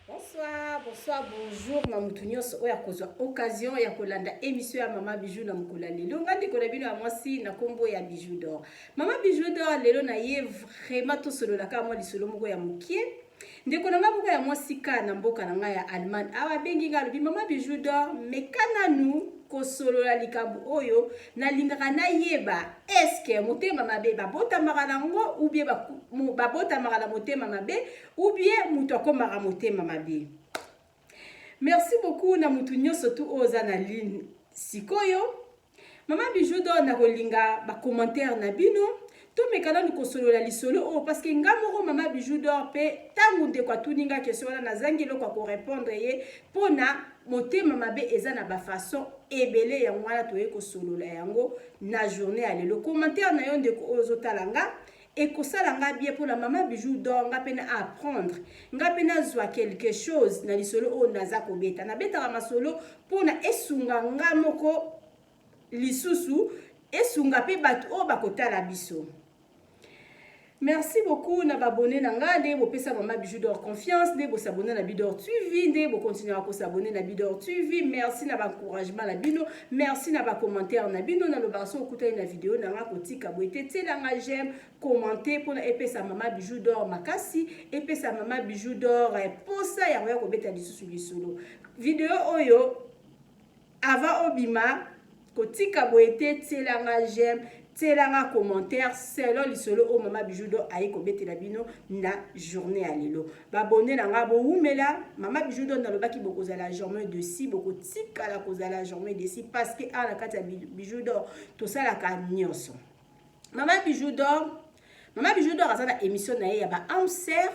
Bonsoir, bonsoir, bonjour na mutu nyonso oyo akozwa occasion ya kolanda émission ya Mama Bijou na mokolo ya lelo. Nga ndeko na bino ya mwasi na kombo ya Bijou d'or. Mama Bijou d'or lelo na ye vraiment tosolola kaka mwa lisolo moko ya mokie. Ndeko na nga moko ya mwasi ka na mboka na nga ya Allemagne awa abengi nga, alobi: "Mama Bijou d'or, meka nanu kosolola likambo oyo nalingaka nayeba. Eske motema mabe babotamaka nango ou bien babotamaka na motema mabe ou bien moto akomaka motema mabe?" Merci beaucoup na motu nyonso tu oyo oza na ligne sikoyo. Mama Bijou d'or, nakolinga bacommentaire na bino. Tomeka nanu kosolola lisolo oyo, parce que nga moko Mama Bijou d'or mpe, ntango ndeko atuni nga question wana, nazangi eloko ya korépondre ye, mpona motema mabe eza na bafaçon ebele. Yango wana toye kosolola yango na journée ya lelo. Commentaire na yo, ndeko oyo ozotala nga, ekosala nga bien mpona Mama Bijou d'or, nga mpe na apprendre, nga mpe nazwa quelque chose na lisolo oyo naza kobeta. Nabetaka masolo mpona esunga nga moko, lisusu esunga mpe bato oyo bakotala biso. Merci beaucoup na baabonnés na nga, nde bopesa Mama Bijou d'or confiance, nde bos'abonner na Bidor TV, nde bokontinuaka kos'abonner na Bidor TV. Merci na baencouragement na bino, merci na bacommentaire na bino. Nalobaka, so okutani na video na nga, kotika boye te, tielanga j'aime, commenter, mpona epesa Mama Bijou d'or makasi, epesa Mama Bijou d'or posa ya koya kobeta lisusu lisolo. Video oyo avant obima, kotika boye te, tielanga j'aime, tielanga commentaire selon lisolo oyo Mama Bijou d'or aye kobetela bino na journée ya lelo. Baabonnés na nga, bowumela. Mama Bijou d'or, nalobaki bokozala jamais déçus, bokotikala kozala jamais déçus, parce que awa na kati ya Bijou d'or tosalaka nyonso. Mama Bijou d'or, Mama Bijou d'or aza na émission na ye ya ba âme sœur.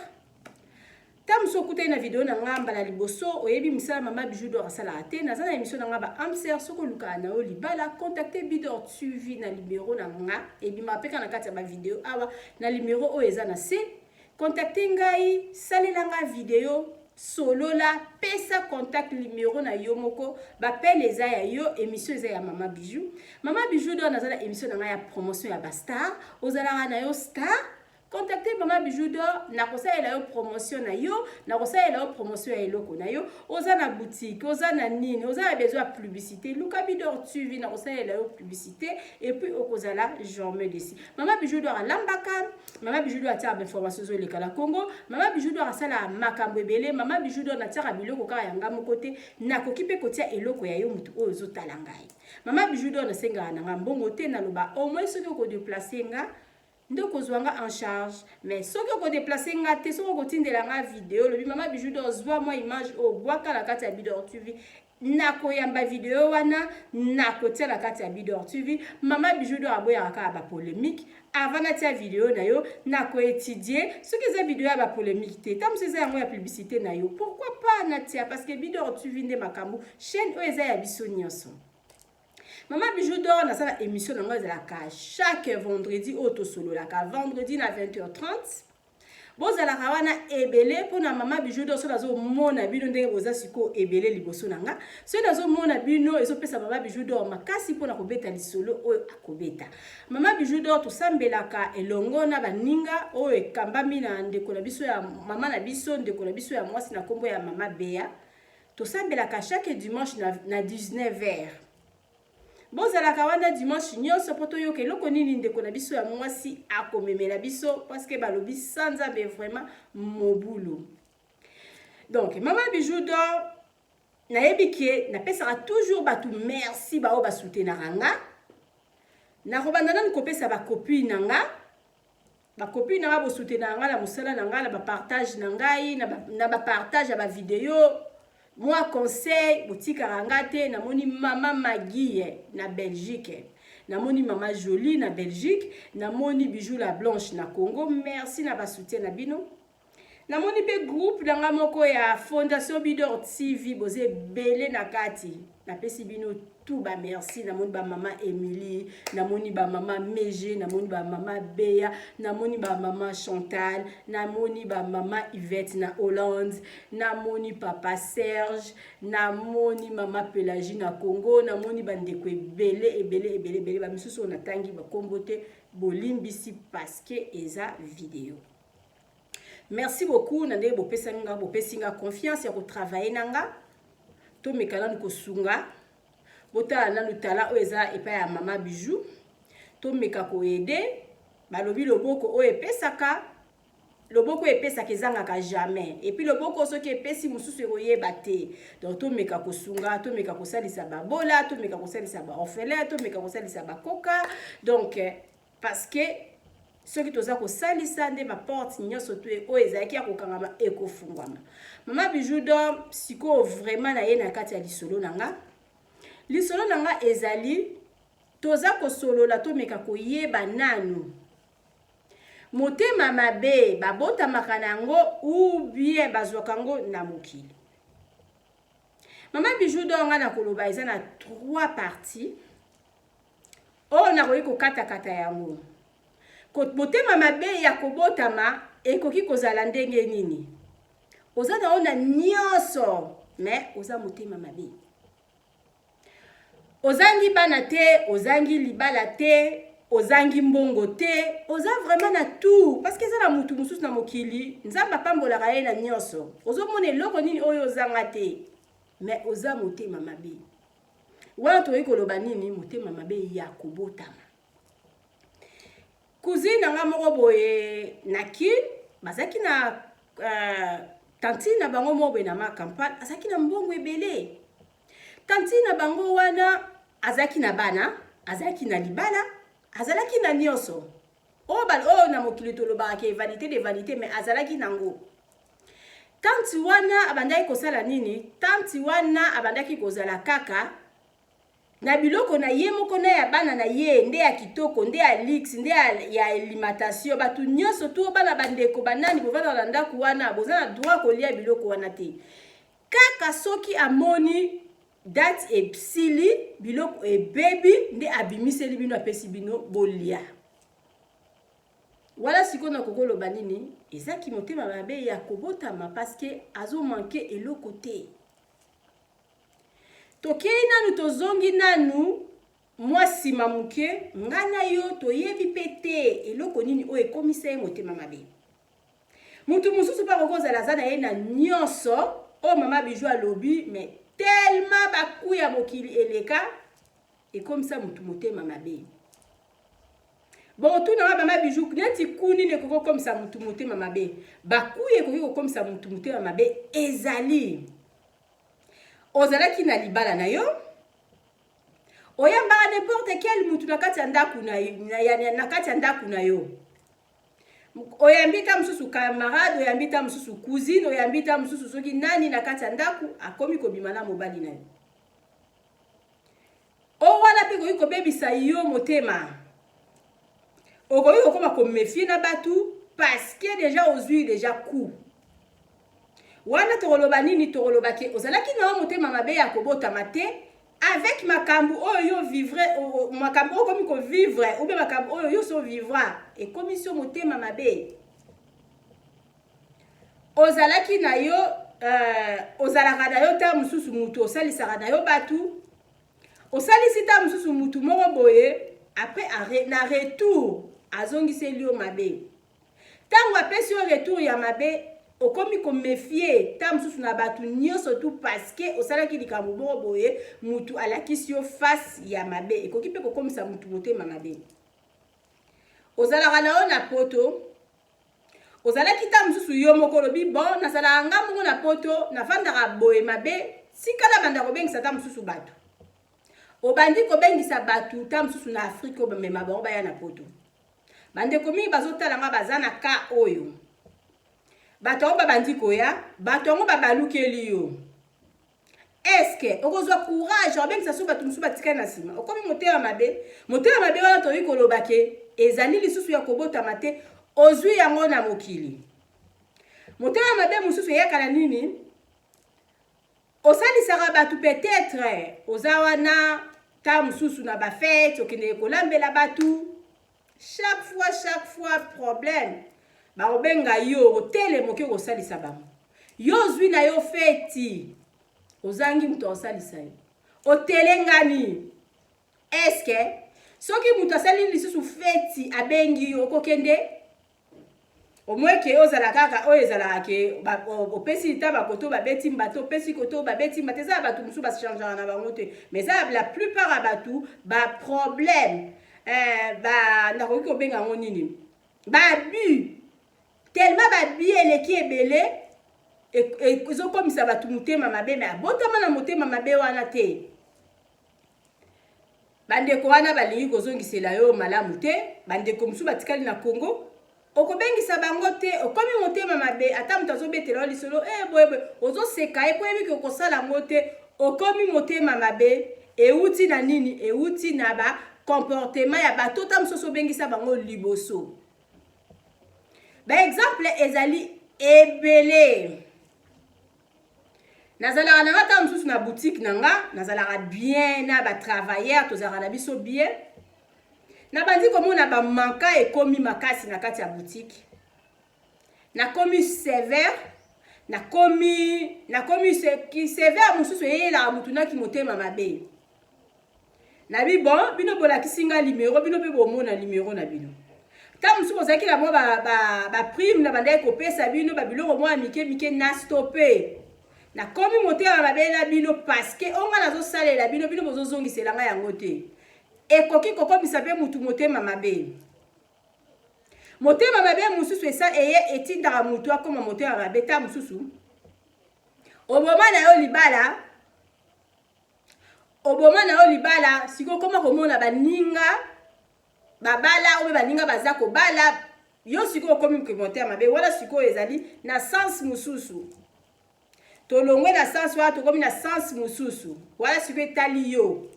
Ta mosu okutani na video na nga mbala liboso, oyebi mosala Mama Bijou d'or asalaka te. Naza na émission na nga ba âme sœur. Soki olukaka na yo libala, contacte Bidor TV na numero na nga ebimaka mpe kaka na kati ya bavideo awa, na numero oyo eza na se. Contacte ngai, salela nga video, solola, pesa contact numero na yo moko. Bapele eza ya yo, émission eza ya Mama Bijou. Mama Bijou d'or, naza na émission na ngai ya promotion ya bastar. Ozalaka na yo star, contacte Mama Bijou d'or, nakosalela yo promotion na yo, nakosalela yo promotion ya eloko na yo. Oza na boutique, oza na nini, oza na besoin ya publicité, luka Bidor TV, nakosalela yo publicité et puis okozala jamais déçu. Mama Bijou d'or alambaka, Mama Bijou d'or atiaka bainformation ezoleka na Congo, Mama Bijou d'or asalaka makambo ebele. Mama Bijou d'or, natiaka biloko kaka ya nga moko te, nakoki mpe kotia eloko ya yo, motu oyo ozotala ngai. Mama Bijou d'or, nasengaka na nga mbongo te. Naloba au moins soki okodéplacer nga nde okozwa nga en charge, mais soki okodéplacer nga te, soki okotindela nga video, olobi: "Mama Bijou d'or, zwa mwa image oyo, bwaka na kati ya Bidor TV," nakoyamba video wana, nakotia na kati ya Bidor TV. Mama Bijou d'or aboyaka kaka bapolémique. Avant natia video na yo, nakoétudier. Soki eza video ya bapolémique te, ta mosu eza yango ya publicité na yo, pourquoi pas natia, parce que Bidor TV nde makambo, chaîne oyo eza ya biso nyonso. Mama Bijou d'or, nasala émission nango ezalaka chaque vendredi, oyo tosololaka vendredi na 20h30. Bozalaka wana ebele mpona Mama Bijou d'or. So nazomona bino ndenge boza sikoyo ebele liboso na nga, soki nazomona bino, ezopesa Mama Bijou d'or makasi mpona kobeta lisolo oyo akobeta. Mama Bijou d'or, tosambelaka elongo na baninga oyo ekambami na ndeko na biso ya mama na biso, ndeko na biso ya mwasi na nkombo ya Mama Bea. Tosambelaka chaque dimanche na 19h. Bozalaka wana dimanche nyonso mpo toyoka eloko nini ndeko na biso ya mwasi akomemela biso, parce que balobi sa Nzambe vraiment mobulu. Donc Mama Bijou d'or, nayebi ke napesaka toujours bato merci, baoyo basoutenaka nga. Nakobanda nanu kopesa bacopine na nga. Bacopine na nga, bosoutenaka nga na mosala na ngai, na bapartage na ngai, na bapartage ya bavideo, mwa conseil botikaka nga te. Namoni Mama Magie na Belgique, namoni Mama Jolie na Belgique, namoni Bijou la Blanche na Congo. Merci na basoutien na bino. Namoni mpe groupe na nga moko ya Fondation Bidor TV, boza ebele na kati, napesi bino tout bamerci. Namoni bamama Émilie, namoni bamama Mege, namoni bamama Beya, namoni bamama Chantal, namoni bamama Yvette na Hollande, namoni papa Serge, namoni mama Pélagie na Congo, namoni bandeko ebele ebele ebele ebele. Bamisusu oyo natangi bakombo te, bolimbisi, parce que eza video. Merci beaucoup na ndenge bopesaki nga, bopesi nga confiance ya kotravaille na nga. Tomeka nanu kosunga, botala nanu tala oyo eza epai ya Mama Bijou. Tomeka koede, balobi loboko oyo epesaka, loboko oyo epesaka ezangaka jamais. Et puis loboko soki epesi mosusu ekoyeba te. Donc tomeka kosunga, tomeka kosalisa babola, tomeka kosalisa baorphelin, tomeka kosalisa bakoka. Donc parce que soki toza kosalisa nde baporte nyonso to oyo ezalaki ya kokangama ekofungwama. Mama Bijou d'Or sikoyo vraiment na ye na kati ya lisolo na nga. Lisolo na nga ezali toza kosolola, tomeka koyeba nanu motema mabe babotamaka na yango ou bien bazwaka yango na mokili. Mama Bijou d'Or nga na koloba eza na 3 parties oyo nakoki kokatakata yango. Motema mabe ya kobotama ekoki kozala ndenge nini? Oza na ona nyonso mais oza motema mabe. Ozangi bana te, ozangi libala te, ozangi mbongo te, oza vraiment na tout. Parce que eza na mutu mosusu na mokili, Nzambe apambolaka ye na nyonso. Ozomona eloko nini oyo ozanga te, mais oza motema mabe. Wana tokoki koloba nini? Motema mabe ya kobotama. Cousine na nga moko boye na Kin, bazalaki na tantine na bango moko boye na ma campagne, azalaki na mbongo ebele. Tantine na bango wana azalaki na bana, azalaki na libala, azalaki na nyonso. Oyo na mokili tolobaka ke vanité de vanité, mais azalaki nango. Tante wana abandaki kosala nini? Tante wana abandaki kozala kaka na biloko na ye moko na ya bana na ye, nde ya kitoko, nde ya luxe, nde ya alimentation. Bato nyonso to bana bandeko banani bovanda na ndako wana, boza na droit kolia biloko wana te. Kaka soki amoni date esili, biloko ebebi, nde abimiseli bino, apesi bino bolia. Wala sikoyo nakoki koloba nini? Ezaki motema mabe ya kobotama parce que azomanke eloko te. Tokei nanu, tozongi nanu mwa nsima moke, nga na yo toyebi mpe te eloko nini oyo ekomisa ye motema mabe. Mutu mosusu mpe akoki kozala aza na ye na nyonso oyo Mama Bijou alobi, mais tellement baku ya mokili eleka ekomisa mutu motema mabe. Bon, tuna wa Mama Bijou, neti ku nini ekoki kokomisa mutu motema mabe? Baku ekoki kokomisa mutu motema mabe ezali ozalaki na libala na yo, oyambaka n'importe quel mutu na kati ya ndako na, na, na kati ya ndako na yo. Oyambi ta mosusu camarade, oyambi ta mosusu cousine, oyambi ta mosusu soki nani na kati ya ndako, akomi kobima na mobali na yo. O wana mpe ekoki kobebisa yo motema. Okoki kokoma komefie na bato parce que déjà ozwi déjà coup. Wana tokoloba nini? Tokoloba ke ozalaki na yo motema mabe ya kobotama te, avec makambo oyo yo vivre, makambo oyo okomi kovivre, ou bien makambo oyo yo so vivra, ekomisi yo motema mabe. Ozalaki na yo, ozalaka na yo ta mosusu mutu osalisaka na yo bato, osalisi ta mosusu mutu moko boye, après na retour azongiseli yo mabe. Ntango apesi yo retour ya mabe, okomi komefie ta mosusu na bato nyonso tu parce que osalaki likambo moko boye, mutu alakisi yo face ya mabe. Ekoki mpe kokomisa mutu motema mabe. Ozalaka na yo na poto, ozalaki ta mosusu yo moko olobi bon, nazalaka nga moko na poto, nafandaka boye mabe, tikala banda kobengisa ta mosusu bato. Obandi kobengisa bato ta mosusu na Afrique oyo bamema bango baya na poto. Bandeko mingi bazotala nga baza na ka oyo. Bato yango babandi koya, bato yango babalukeli yo. Est-ce okozwa courage obengisa so bato mosusu batikali na nsima? Okomi motema mabe. Motema mabe wana tokoki koloba ke ezali lisusu ya kobotama te, ozwi yango na mokili. Motema mabe mosusu eyaka na nini? Osalisaka bato, peut-être oza wana ta mosusu na bafete, okendeke kolambela bato, chaque fois, chaque fois problème, bakobenga yo, otelema oke kosalisa bango. Yo ozwi na yo feti, ozangi moto akosalisa yo, otelengani. Eske soki moto asali lisusu feti abengi yo, okokende? Au moins ke ozala kaka oyo ezalaka ke opesi ta bakoto babeti mbata, opesi koto babeti mbata. Eza ya bato mosusu bachangeaka na bango te, mais eza la plupart ya bato baproblème eh, ba nakoki kobenga yango nini, babu tellement babi eleki ebele, ezokomisa bato motema mabe. Me abotama na motema mabe wana te. Bandeko wana balingi kozongisela yo malamu te. Bandeko mosusu batikali na Congo, okobengisa bango te, okomi motema mabe. Ata moto azobetela yo lisolo e boye boye, ozoseka ye po yebi ke okosala yango te. Okomi motema mabe. Euti na nini? Euti na ba comportement ya bato ta mosusu obengisa bango liboso. Baexemple ezali ebele. Nazalaka na nga ntango mosusu na boutique na nga, nazalaka bien na batravailleur, tozalaka na biso bien. Nabandi komona bamanka ekomi makasi na kati ya boutique, nakomi sévère, nakomi sévère. Mosusu eyelaka motu naki motema mabe. Nabi bon, bino bolakisi nga limero, bino mpe bomona limero na bino. Ntango mosusu bozalaki na mwa baprime na bandaki kopesa bino babiloko mwa ya mike mike, na stoppe, nakomi motema mabe na bino parce que oyo nga nazosalela bino, bino bozozongisela ngai yango te. Ekoki kokomisa mpe mutu motema mabe. Motema mabe mosusu esa eye etindaka mutu akoma motema mabe. Ta mosusu oboma na yo libala, oboma na yo libala, sikoyo okoma komona baninga babala oyo baninga baza kobala, yo sikoyo okomi motema mabe wana. Sikoyo ezali na sens mosusu. Tolongwe na sens wana, tokomi na sens mosusu wana. Sikoyo etali yo,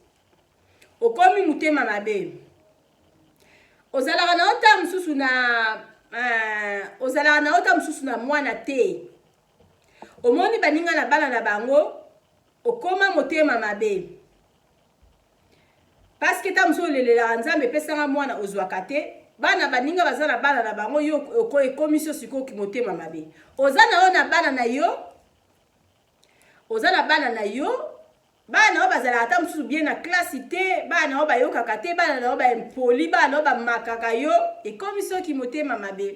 okomi motema mabe. Ozalaka na yo ta mosusu na ozalaka na yo ta mosusu na mwana te, omoni baninga na bana na bango, okoma motema mabe parce que ta mosusu olelelaka Nzambe epesanga mwana, ozwaka te. Bana baninga baza na bana na bango, yo ekomisi yo sikoyo motema mabe. Oza na yo na bana na yo, oza na bana na yo, bana na yo bazalaka ata mosusu bien na classe te, bana na yo bayokaka te, bana na yo baimpoli, bana na yo bamakaka yo, ekomi soki motema mabe.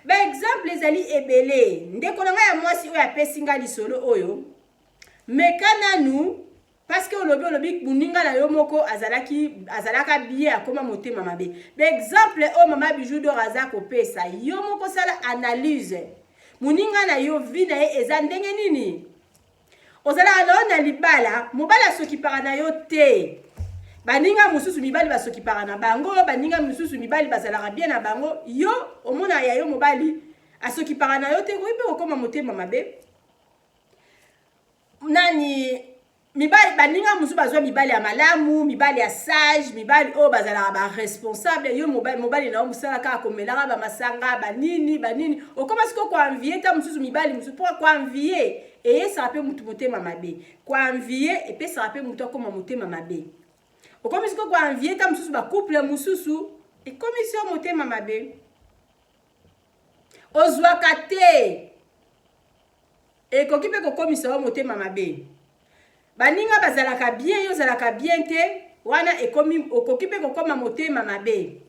Baexemple ezali ebele. Ndeko na ngai ya mwasi oyo apesi ngai lisolo oyo, meka nanu, parce que olobi moninga na yo moko azalaki, azalaka bien, akóma motema mabe. Baexemple oyo mama Bijou d'Or aza kopesa, yo moko sala analyse. Moninga na yo, vie na ye eza ndenge nini? Ozalaka na yo na libala, mobali asokipaka na yo te. Baninga mosusu mibali basokipaka na bango, baninga mosusu mibali bazalaka bien na bango. Yo omona ya yo mobali asokipaka na yo te, koyi mpe kokóma motema mabe. Nani mibali, baninga mosusu bazwa mibali ya malamu, mibali ya sage, mibali oyo bazalaka baresponsable. Yo mobali na yo mosala kaka komelaka bamasanga, banini banini, okoma sikoyo koenvier ta mosusu mibali mosusu. Mpo koenvier eyesaka mpe motu motema mabe, koenvier epesaka mpe motu akóma motema mabe. Okomi sikoyo koenvier ta mosusu bacouple mosusu, ekomisi yo motema mabe. Ozwaka te, ekoki mpe kokomisa yo motema mabe. Baninga bazalaka bien, yo ozalaka bien te, wana ekomi okoki mpe kokóma motema mabe.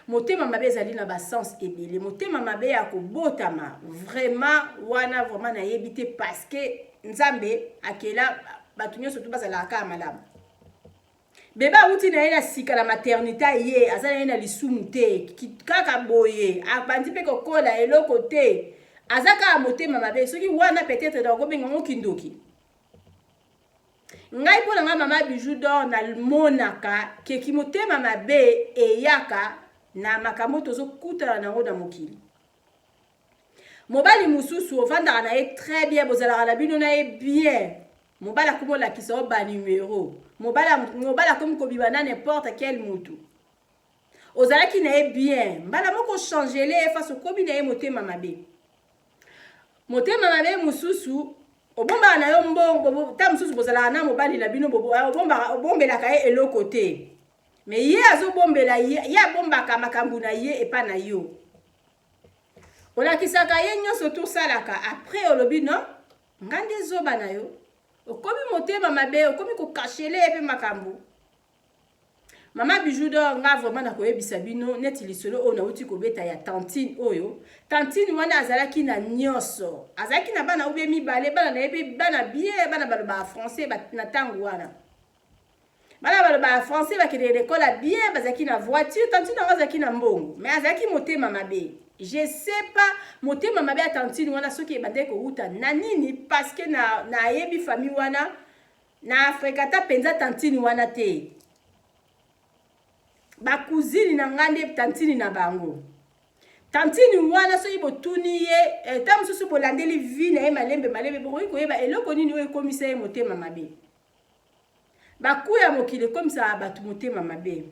Motema mabe ezali na basens ebele. Motema mabe ya kobotama, vraiment wana vraiment nayebi te, parce que Nzambe akela bato nyonso tu bazalaka kaka malamu. Bebe awuti na ye na sika na maternité, ye aza na ye na lisumu te, kaka boye abandi mpe kokola, eloko te, aza kaka motema mabe. Soki wana peut-être nakobenga ngo kindoki. Ngai, mpo na ngai mama Bijou d'Or, namonaka keki motema mabe eyaka na makambo tozokutana nango na mokili. Mobali mosusu ovandaka na ye très bien, bozalaka na bino na ye bien, mobali akomi olakisa yo banumero, mobali akomi kobima na n'importe quel mutu. Ozalaki na ye bien, mbala moko ochangele ye face, okomi na ye motema mabe. Motema mabe mosusu, obombaka na yo mbongo, ta mosusu bozalaka na mobali na bino, obombelaka ye eloko te, me ye azobombela ye, ye abombaka makambo na ye epa na yo. Olakisaka ye nyonso tosalaka, après olobi non, nga nde zoba na yo. Okomi motema mabe, okomi kokashele ye mpe makambo. Mama Bijou d'Or, nga vraiment nakoyebisa bino neti lisolo oyo nauti kobeta ya tantine oyo. Tantine wana azalaki na nyonso, azalaki na bana ube mibale, bana na ye mpe bana bien, bana balobaka français na ntango wana, bana balobaka français, bakendeke na ekole ya bien, bazalaki na voiture. Tantine yango azalaki na mbongo, mais azalaki motema mabe. Je sais pas motema mabe ya tantine wana soki ebandaki kowuta na nini, parce que nayebi famille wana na Afrika ta mpenza tantine wana te. Bacousine na ngai nde tantine na bango. Tantine wana, soki botuni ye, ta mosusu bolandeli vie na ye malembe malembe, bokoki koyeba eloko nini oyo ekomisa ye motema mabe. Baku ya mokili ekomisaka bato motema mabe.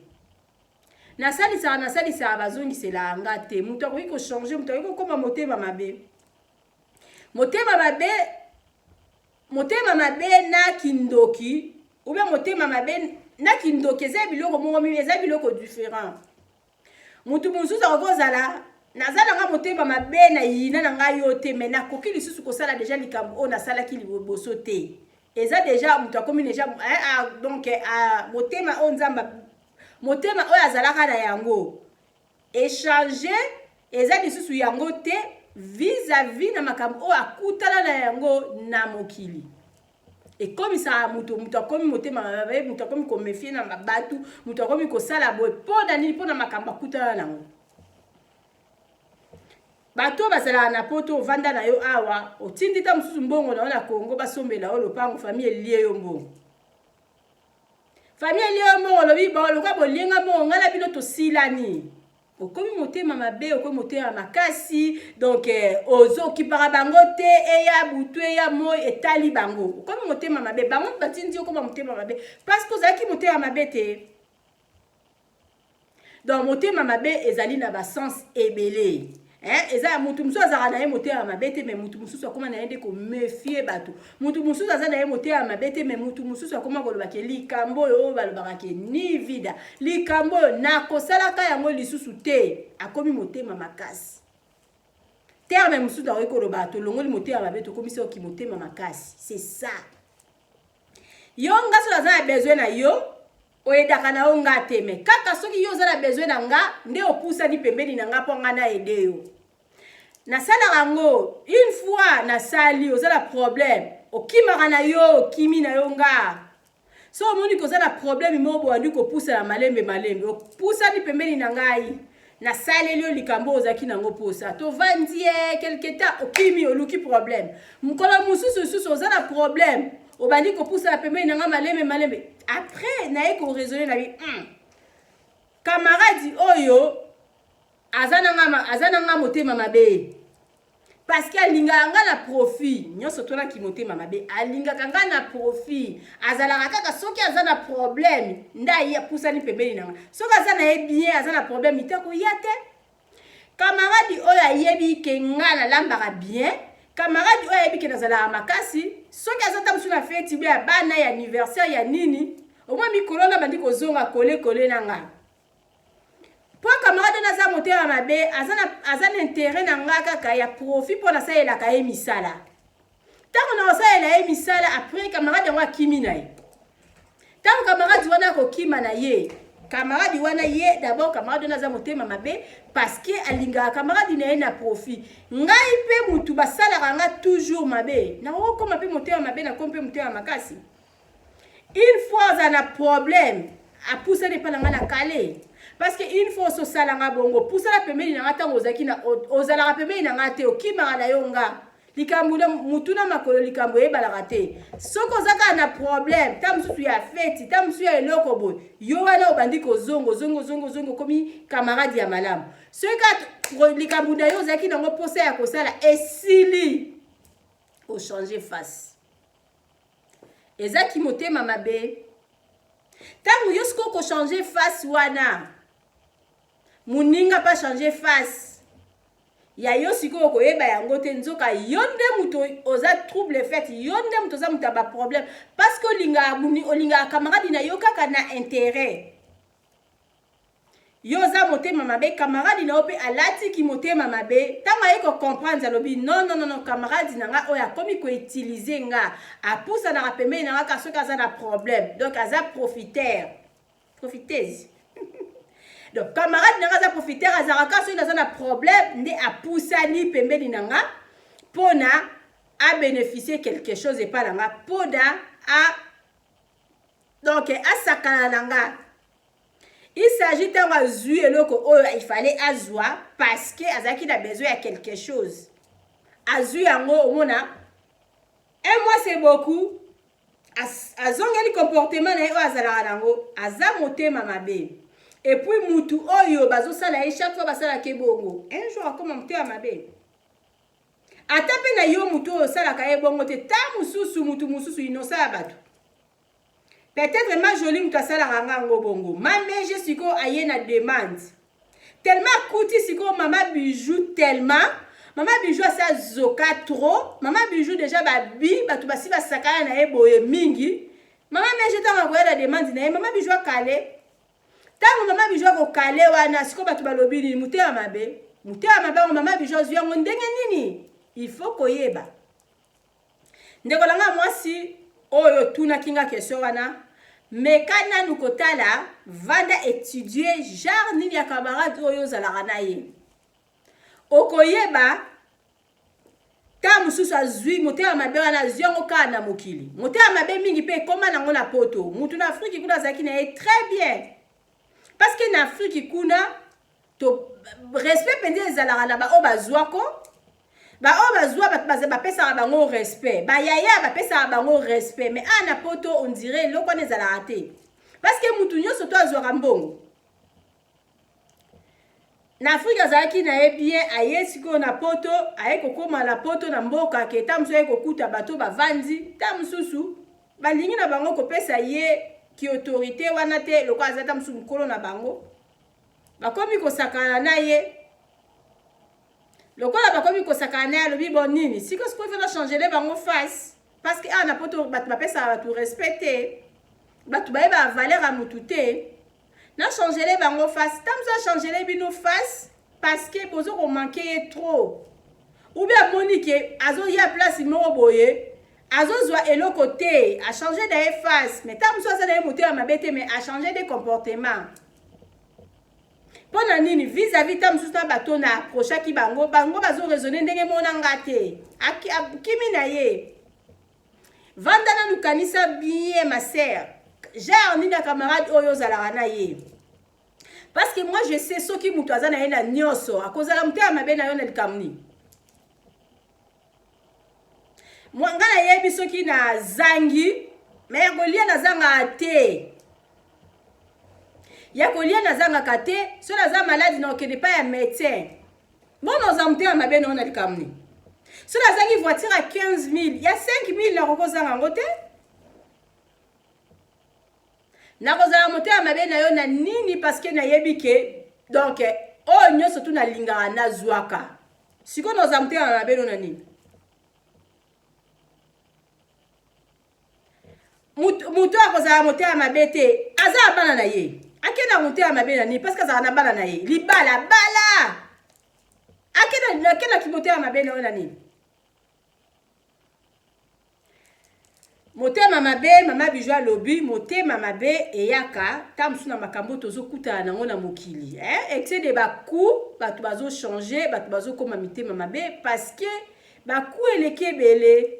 Nasalisaka, nasalisaka, bazongiselaka nga te. Moto akoki kochanger, moto akoki kokóma motema mabe. Motema mabe, motema mabe na kindoki ou bien motema mabe na kindoki eza biloko moko mimi, eza biloko différent. Motu mosusu akoki kozala, naza nanga motema mabe na yina na ngai yo te, mais nakoki lisusu kosala déjà likambo oyo nasalaki liboso te. Eza déjà moto akomi déjà, donc motema oyo Nzambe, motema oyo azalaka na yango échange, eza lisusu yango te vis-à-vis na makambo oyo akutana na yango na mokili. Ekomisaka moto, moto akomi motema mabe, moto akomi koméfier na bato, moto akomi kosala boye. Mpo na nini? Mpo na makambo akutana nango. Bato oyo bazalaka na Poto, ovanda na yo awa, otindi ta mosusu mbongo na yo na Kongo, basombela yo lopango, famille elie yo mbongo, famille elie yo mbongo. Olobi: "Bon, lokola bolienga mbongo, ngai na bino tosilani." Okomi motema mabe, okomi motema makasi. Donc ozokipaka bango te, eya butu, eya moi, etali bango. Okomi motema mabe, bango batindi okoma motema mabe parce que ozalaki motema mabe te. Donc motema mabe ezali na basens ebele. Eza ya mutu mosusu azalaka na ye motema mabe te, mais mutu mosusu akóma na ye nde koméfier bato. Mutu mosusu aza na ye motema mabe te, mais mutu mosusu akóma koloba ke likambo oyo, oyo balobaka ke ni vida, likambo oyo nakosalaka yango lisusu te, akomi motema makasi. Terme mosusu nakoki koloba, tolongoli motema mabe, tokomisi oki motema makasi. C'est ça. Yo nga soki aza na besoin na yo, oyedaka na yo nga te, mais kaka soki yo oza na besoin na nga nde opusani pembeni na nga mpo nga na aider yo. Nasalaka yango une fois, nasali, oza na problème, okimaka na yo, okimi na yo nga. So omoni koza na problème moko, boyandi kopusana malembe malembe, opusani pembeni na ngai, nasaleli yo likambo oyo ozalaki nango mposa, tovandi ye quelque temps, okimi, oluki problème. Mokolo mosusu lisusu oza na problème, obandi kopusana pembeni na ngai malembe malembe. Après naye koraisonner na bi camarade oyo aza na nga motema mabe parce que alingaka nga na profit nyonso. Tonaki motema mabe, alingaka nga na profit. Azalaka kaka soki aza na problème nde aye apusani pembeni na nga. Soki aza na ye bien, aza na problème te, akoya te. Camarade oyo ayebi ke nga nalambaka bien, camarade oyo ayebi ke nazalaka makasi, soki aza ta mosusu na feti ya bana, ya anniversaire, ya nini, omwa mikolo na bandi kozonga kole kole na nga mpo camarade oyo aza motema mabe, aza na intérêt na nga kaka ya profit, mpo nasalelaka ye misala. Ntango na kosalela ye misala, après camarade yango akimi na ye. Ntango camarade wana akokima na ye, camarade wana ye d'abord, camarade wana aza motema mabe parce que alingaka camarade na ye na profit. Ngai mpe mutu basalaka nga toujours mabe, nakokokoma mpe motema mabe, nakomi mpe motema makasi. Une fois aza na problème, apusani epa na ngai na kale, parce que une fois ososalanga bongo, pusana pembeni na nga ntango ozalaki na, ozalaka pembeni na nga te, okimaka na yo nga. Likambo mutu na makolo, likambo eyebalaka te. Soki oza kaka na problème, ta mosusu ya feti, ta mosusu ya eloko boye, yo wana obandi kozonga, ozonga, ozonga, ozonga, okomi camarade ya malamu. Soki kaka likambo na yo ozalaki nango mposa ya kosala esili, ochanger face. Ezaki motema mabe. Ntango yo sikoyo kochanger face wana, moninga mpe achanger face ya yo. Sikoyo koyeba yango te, nzoka yo nde moto oza trouble fête, yo nde moto oza moto ya baproblème, parce que olingaka camarade na yo kaka na intérêt. Yo oza motema mabe, camarade na yo mpe alatiki motema mabe. Ntango aye kocomprendre, alobi: "Non, non, non, camarade na nga oyo akomi koutiliser nga, apusanaka pembeni na nga kaka soki aza na problème." Donc aza profiteur, profiteuse. Donc camarade na nga aza profiteur, azalaka kaka soki naza na problème nde apusani pembeni na nga mpona abénéficie quelque chose epai na nga, mpona a donc asakana na nga. Il s'agit ntango azwi eloko oyo il fallait azwa parce que azalaki na besoin ya quelque chose, azwi yango, omona un mois c'est beaucoup, azongeli comportement na ye oyo azalaka nango, aza motema mabe. Et puis mutu oyo bazosala ye, chaque fois basalaka ye bongo, un jour akoma motema mabe. Ata mpe na yo mutu oyo osalaka ye bongo te, ta mosusu mutu mosusu innocent ya bato, peut-être Ma Jolie mutu asalaka nga yango bongo. Mamege sikoyo aye na demande, tellement akuti sikoyo Mama Bijou, tellement Mama Bijou asi azoka trop. Mama Bijou déjà babi bato basi basakana na ye boye mingi. Mama Mege ntango akoya na demande na ye, Mama Bijou akale. Ntango Mama Bijou akokale wana, sikoyo bato balobi nini? Motema mabe. Motema mabe yango, Mama Bijou azwi yango ndenge nini? Il faut koyeba. Ndeko na nga mwasi oyo tunaki nga question wana, meka nanu kotala, vanda, étudie genre nini ya camarade oyo ozalaka na ye. Okoyeba ta mosusu azwi motema mabe wana, azwi yango kaka na mokili. Motema mabe mingi mpe ekóma nango na Poto. Mutu na Afriki kuna azalaki na ye très bien, parce que na Afriki kuna to respect mpenza ezalaka na baoyo bazwako, baoyo bazwa bato bapesaka bango respect, bayaya bapesaka bango respect. Mais awa na Poto, on dirait eloko wana ezalaka te, parce que mutu nyonso to azwaka mbongo. Na Afrike azalaki na ye bien, aye sikoyo na Poto, aye kokóma na Poto na mboka ke ta mosusu aye kokuta bato bavandi, ta mosusu balingi na bango kopesa ye ki autorité wana te, lokola aza ta mosusu mokolo na bango. Bakomi kosakana na ye. Lokola bakomi kosakana na ye, alobi: "Bon, nini sikoyo? Sikoyo fana changer bango face, parce que awa na Poto bato bapesaka bato respect te, bato bayeba valeur ya motu te. Na changer bango face." Ta mosu achanger bino face parce que bozo komanquer ye trop, ou bien amoni ke azoya place moko boye, azozwa eloko te, achanger na ye face. Mais ta mosu aza na ye motema mabe te, mais achanger de comportement. Mpo na nini? Vis-à-vis ta mosusu na bato na approchaki bango, bango bazoraisonner ndenge moko na nga te, akimi na ye. Vanda nanu, kanisa bien, ma sœur, genre nini ya camarade oyo ozalaka na ye, parce que moi je sais, soki moto aza na ye na nyonso, akozala motema mabe na yo na likambo nini? Nga nayebi soki nazangi, mais ya kolia nazangaka te, ya kolia nazangaka te. So naza malade, na okende epai ya médecin. Bona oza motema mabe na yo na likambo nini? So nazangi voiture ya 15 000, ya 5 000 nakoki kozanga yango te. Nakozala motema mabe na yo na nini? Parce que nayebi ke donc oyo nyonso tu nalingaka nazwaka. Sikoyo nakozala motema mabe no na nini? Moto akozala motema mabe te, aza na bana na ye. Akenda motema mabe na nini? Parce que azala na bana na ye, libala bala. Akendaki motema mabe na yo na nini? Motema mabe, Mama Bijou alobi, motema mabe eyaka ta mosusu na makambo tozokutana nango na mokili, eh? Excès de bacoup, bato bazochanger, bato bazokóma mitema mabe parce que bacoup eleki ebele.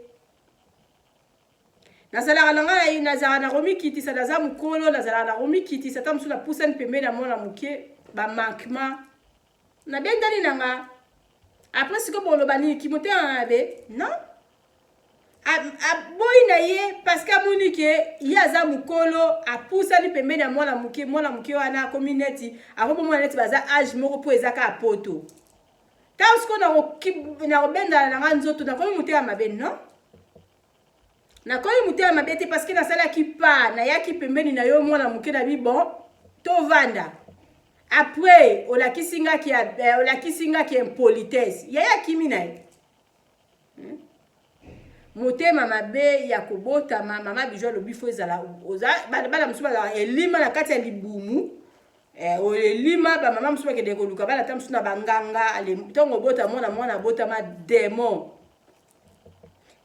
Nazalaka na ngai, nazalaka na komikitisa, naza mokolo, nazalaka na komikitisa. Ta mosusu napusani pembeni na mwana moke, bamanquement nabendani na nga. Après sikoyo boloba nini? Kimotema mabe? Non, aboyi na ye parce que amoni ke ye aza mokolo, apusani pembeni ya mwana moke. Mwana moke wana akomi neti akomomona neti baza age moko, mpo eza kaka Poto. Ntango sikoyo nakobendana na nga nzoto, nakomi motema mabe? Non, nakomi motema mabe te, parce que nasalaki pa, nayaki pembeni na yo mwana moke na bi bon, tovanda. Après olakisi ngaki, olakisi ngaki impolitesse, yaya akimi na ye. Motema mabe ya kobotama, Mama Bijou alobi, fo ezala bana mosusu bazalaka elima na kati ya libumu, elima. Bamama mosusu bakende koluka bana ta mosusu na banganga. Ntango obota mwana, mwana abotama démon.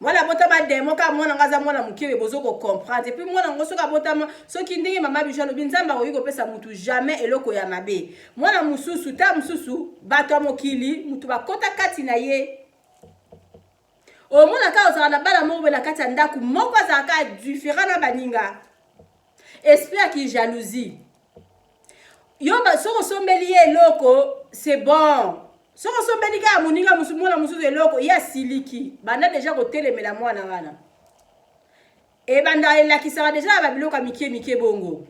Mwana abotama demo kaka mwana ngo aza mwana moke bozo ko comprendre. Et puis mwana ngo soki abotama soki ndenge mama Bijou alobi Nzambe akoki kopesa mutu jamais eloko ya mabe. Mwana mosusu ta mosusu bato ya mokili mutu bakota kati na ye. Omona kaka ozalaka na bana moko boye na kati ya ndako moko azalaka différent na baninga. Esprit ya ki jalousie. Yo soki osombeli ye eloko c'est bon. Soki osombeli kaka moninga mosusu mwana mosusu eloko ye asiliki banda deja kotelemela mwana wana. Ebanda elakisaka deja na babiloko ya mike mike bongo.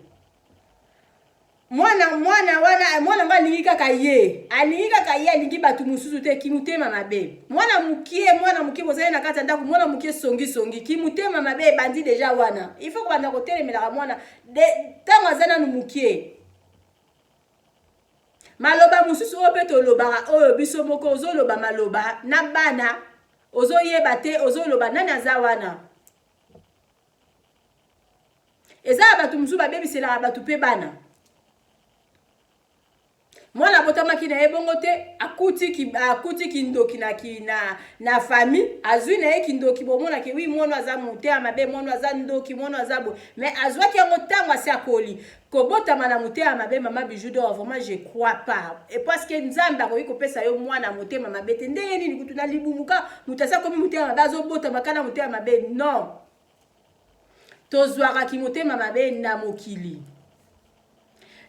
Mwana mwana wana mwana ngo alingi kaka ye alingi kaka ye alingi bato mosusu te kimutema mabe mwana mokie mwana mokie bozali na kati ya ndako mwana mokie songisongi kimutema mabe ebandi deja wana il faut kobanda kotelemelaka mwana ntango aza nanu mokie maloba mosusu oyo mpe tolobaka oyo biso moko ozoloba maloba na bana ozoyeba te ozoloba nani aza wana Eza ya bato mosusu babebiselaka bato mpe bana. Mwana abotamaki na ye bongo te, akuti, ki, akuti kindoki na, ki, na, na famille, azwi na ye kindoki, bomona ke wi mwana aza motema mabe, mwana aza ndoki, mwana aza boye. Mais azwaki yango ntango asi akoli. Kobotama na motema mabe, mama Bijou d'or, vraiment je crois pas. Et parce que Nzambe akoki kopesa yo mwana motema mabe te. Ndenge nini kutu na libumu ka moto asi akomi motema mabe, azobotama kaka na motema mabe. Non. Tozwaka kimotema mabe na mokili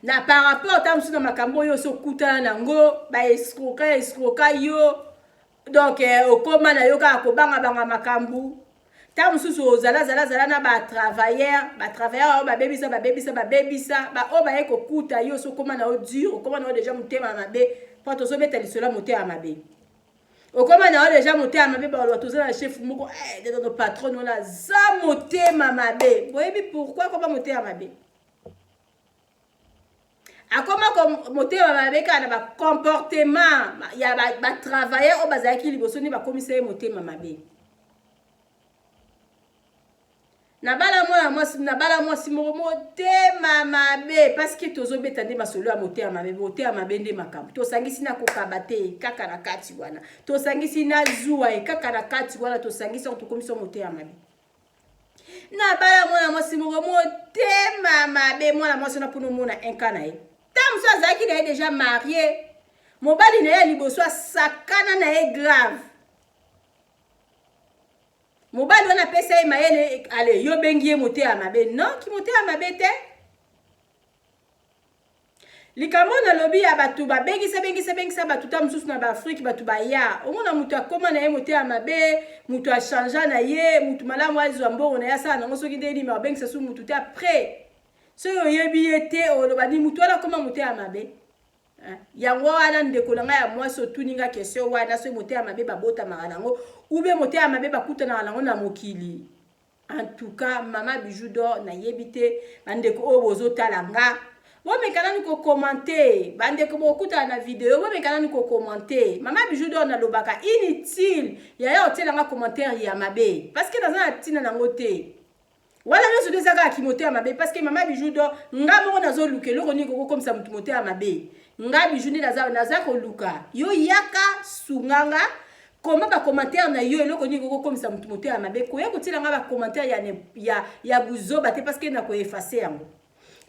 na par rapport ta mosusu na makambo oyo osi okutana nango baescroka escroka yo donc eh, okoma na yo kaka kobangabanga makambo ntango mosusu ozalazalazala na batravailleur batravailleur oyo babebisa babebisa babebisa baoyo baye kokuta yo osi okoma na yo dur okoma na yo deja motema mabe mpo tozobeta lisolo ya motema mabe okoma na yo deja motema mabe baloba toza na chef moko eh, no patron wana aza motema mabe boyebi pourkui akoma motema mabe akoma motema mabe kaka na bacomportement ya batravailleur oyo bazalaki liboso nde bakomisa ye motema mabe Nabala mwana mwasi nabala mwasi moko motema mabe parce que tozobeta nde masolo ya motema mabe motema mabe nde makambo tosangisi na kokaba te kaka na kati wana tosangisi na zuwa ye kaka na kati wana tosangisi yango tokomisi motema mabe nabala mwana mwasi moko motema mabe mwana mwasi wana mpona omona inka na ye ntango mosusu azalaki na ye deja marie mobali na ye ya liboso asakana na ye grave Mobali wana apesa ye mayele ale yo bengi ye motema mabe non ki motema mabe te likambo oyo nalobi ya bato babengisa bengisa bengisa bato ta mosusu na baafrike bato baya omona moto akoma na ye motema mabe moto achangea na ye moto malamu azwa mbongo na ye asala nango soki nde nini abengisa su moto te après soki oyebi ye te oloba nini moto wana akoma motema mabe Eh, yango wana ndeko na ngai ya mwasi otuni nga question wana soki motema mabe babotamaka nango ou bien motema mabe bakutanaka nango na mokili en tout cas mama bijou d'or nayebi te bandeko oyo bozotala nga bomeka nanu kokomante bandeko bokutana na video bomeka nanu kokomante mama bijou d'or nalobaka inutile yaya otiela nga commentaire ya mabe parce que naza na ntina nango te Wana nionso nde eza kaka kimotema mabe parce que mama bijou d'or nga moko nazo luka eloko nini koko komisa mutu motema mabe nga bijou nde naza naza koluka yo yaka sunga nga koma ba commentaire na yo eloko nini koko komisa mutu motema mabe koya kotiela nga ba commentaire ya, ya, ya buzoba te parce que nako effacer yango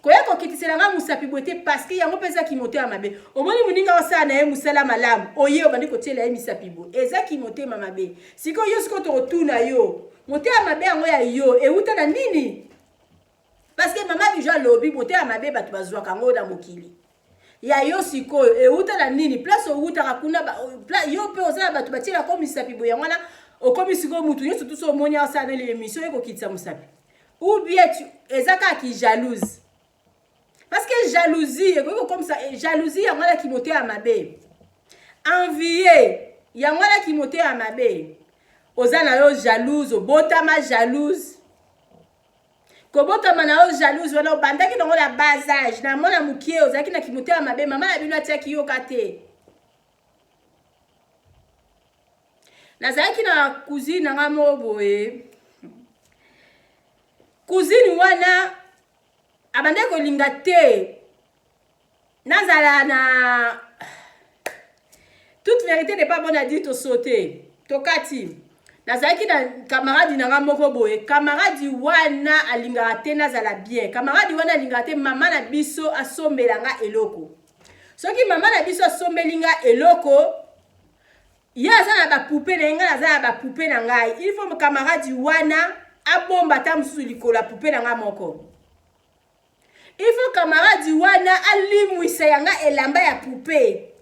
koya kokitisela nga musapi boye te parce que yango mpe eza kimotema mabe omoni moninga osala na ye mosala malamu oye obandi kotiela ye misapi boye eza kimotema mabe sikoyo yo sikoyo tokotuna yo motema mabe yango ya yo ewuta na nini parce que mama bijo alobi motema mabe bato bazwaka yango na mokili ya yo sikoyo ewuta na nini place owutaka kuna yo mpe oza na bato batielaka misapi boye yango wana okomi sikoyo motu nyonso tuso omoni asala neli émission ekokitisa mosapi ou bien tu eza kaka ki jalouse parce que jalousie ekoki kokomisa eh, jalousie yango wana kimotema mabe envie yango wana kimotema mabe oza na yo jalouse obotama jalouse kobotama na yo jalouse wana obandaki nango na bas age na mwana mokie ozalaki na kimotema mabe mama na bino atiaki yoka te Nazalaki na cousine na nga moko boye. Cousine wana abandaki kolinga te nazala na toute vérité n'est pas bonne à dire, tosaute tokati. Nazalaki na camarade na nga moko boye, camarade wana alingaka te nazala bien, camarade wana alingaka te mama na biso asombela nga eloko. Soki mama na biso asombeli nga eloko, ye aza na bapupe na ye, ngai naza na bapupe na ngai. Il faut camarade wana abomba ata mosusu likolo ya pupe na ngai moko. Il faut camarade wana alimwisa yanga elamba ya pupe.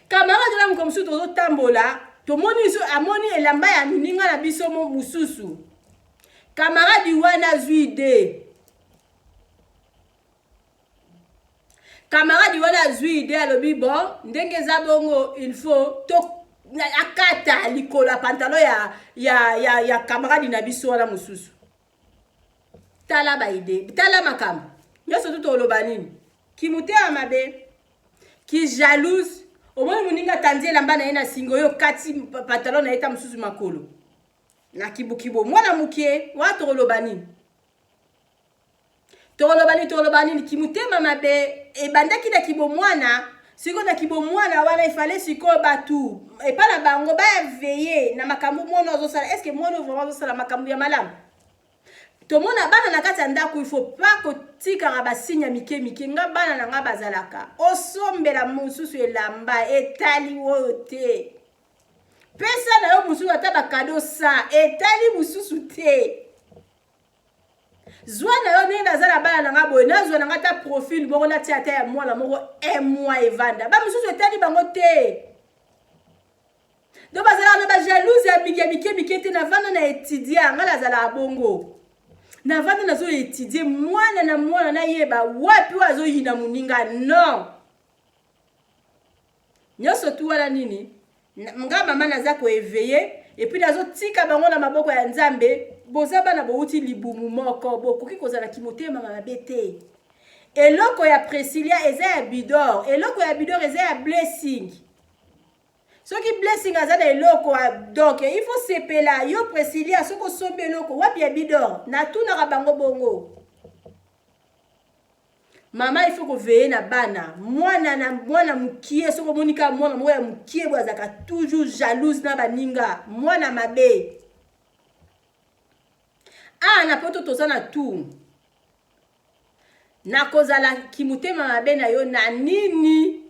Camarade wana mokolo mosusu tozotambola, tomoni biso, amoni elamba ya moninga na biso mosusu. Camarade wana azwi idee. Camarade wana azwi idee, alobi bon, ndenge eza bongo, il faut to akata likolo ya pantalon ya camarade na biso wana mosusu. Tala ba idee, tala makambo nyonso tu toloba nini? Kimotema mabe, ki jalouse. Omoni moninga atandi elamba na ye na singa, oyo okati pantalon na ye ta mosusu makolo na kibukibo, mwana mokie wana, tokoloba nini? Tokoloba nini? Tokoloba nini? Kimotema mabe ebandaki na kibomwana. Sikoyo na kibomwana wana efale sikoyo bato epa na bango baveille na makambo mwana azosala. Est-ce mwana vraiment azosala makambo ya malamu? Tomona bana na kati ya ndako, il faut pas kotikaka basigne ya mike mike. Nga bana na nga bazalaka, osombela mosusu elamba etali oyo te, pesa na yo mosusu ata bacadeau sa etali mosusu te, zwa na yo. Ndenge naza na bana na nga boye, nazwa na nga ata profil moko, natia ata ya mwana moko un mois evanda, bamosusu etali bango te. Donc bazalaka na bajalouse ya mike mike mike te. Navanda na étudia, nga nazalaka bongo, navanda nazo étudie mwana na mwana, nayeba wapi oyo azoyina moninga. Non, nyonso tu wana nini? Nga mama naza koéveiller et puis nazotika bango na maboko ya Nzambe. Boza bana, bowuti libumu moko, bokoki kozala kimotema mabe te. Eloko ya Presilia eza ya Bidor, eloko ya Bidor eza ya Blessing. Soki Blessing aza na eloko, donc il faut sepela. Yo Presilia, soki osombi eloko, wapi ya Bidor? Natunaka bango bongo. Mama, il faut koveiller na bana. Mwana na mwana mokie, soki omoni kaka mwana moko ya mokie boye azalaka toujours jalouse na baninga, mwana mabe. Awa na Poto toza na tour nakozala kimotema mabe na yo na nini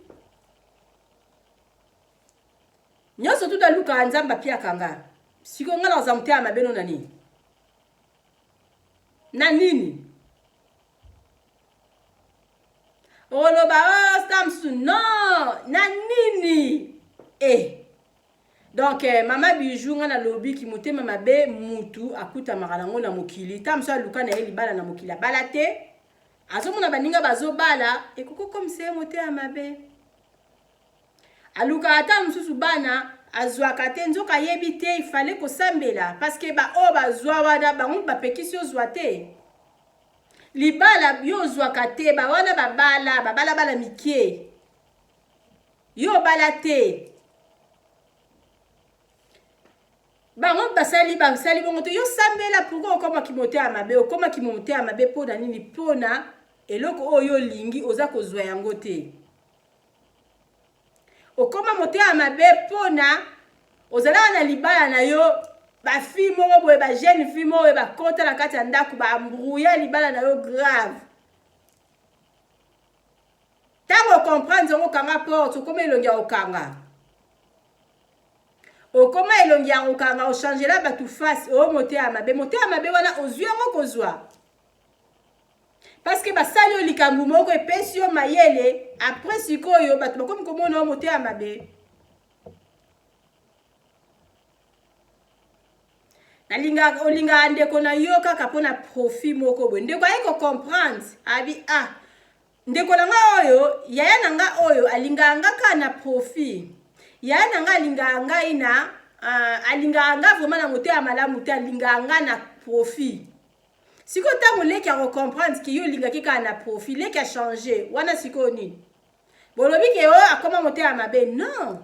nyonso tu nalukaka, Nzambe apiaka nga. Sikoyo nga nakozala motema mabe no na nini? Na nini? Oloba oh, sta mosusu non, na nini? Eh. Donc mama Bijou, nga nalobi kimotema mabe, mutu akutamaka nango na mokili. Ta mosu aluka na ye libala na mokili, abala te, azomona baninga bazobala, ekoki okomisa ye motema mabe. Alukaka ata mosusu bana, azwaka te, nzoka ayebi te ifale kosambela, parce que baoyo bazwa wana, bango bapekisi ozwa te libala. Yo ozwaka te, bawana babala, babala bana mike, yo obala te. Bango basali bongo te, yo sambela. Pourquoi okomaki motema mabe? Okomaki motema mabe mpona nini? Mpona eloko oyo olingi, oza kozwa yango te. Okoma motema mabe mpona ozalaka na libala na yo, bafille moko boye, bajeune fille moko boye bakota na kati ya ndako, baembrouiller libala na yo grave. Ntango ocomprendre yango, okanga porte, okoma elongi ya kokanga, okoma elongi ya kokanga, ochangela bato face. Oyo motema mabe. Motema mabe wana ozwi yango kozwa parce que basali yo likambo moko epesi yo mayele. Après sikoyo bato bakomi komona yo motema mabe. Nalingaka, olingaka ndeko na yo kaka mpona profit moko boye. Ndeko aye kocomprendre, abi ah, ndeko na ngai oyo, yaya na ngai oyo alingaka nga kaka na profit, yaya na ngai alingaka ngai na alingaka nga vraiment na motema malamu te, alingaka nga na profit. Sikoyo ntango leki akocomprendre ke yo olingaki kaka na profit, leki achange wana, sikoyo nini bolobi ke oyo akoma motema mabe? Non,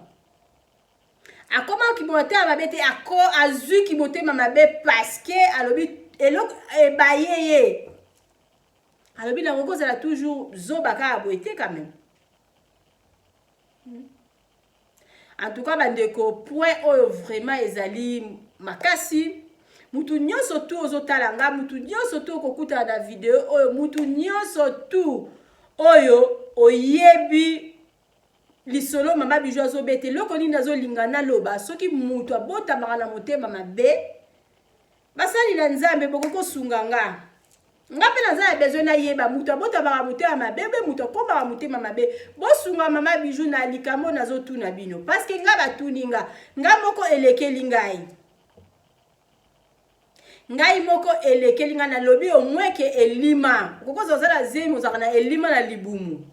akomaki motema mabe te. Ako azwiki motema mabe parce que alobi eloko ebaye ye, alobi nango kozala toujours zoba kaka boye te quand même. En tout cas bandeko, point oyo vraiment ezali makasi. Mutu nyonso tu ozotala nga, mutu nyonso tu okokutana na video oyo, mutu nyonso tu oyo oyebi lisolo mama Bijou azobeta, eloko nini azolinga naloba, soki mutu abotamaka na motema mabe, basali na Nzambe bokoki kosunga nga. Nga mpe naza na besoin nayeba mutu abotamaka motema mabe be mutu akomaka motema mabe. Bosunga mama Bijou na likambo nazotuna bino, parce que nga batuni nga, nga moko elekeli ngai. Ngai moko elekeli ngai, nalobi au moins ke elima. Okoki oza na zemi, ozalaka na elima na libumu.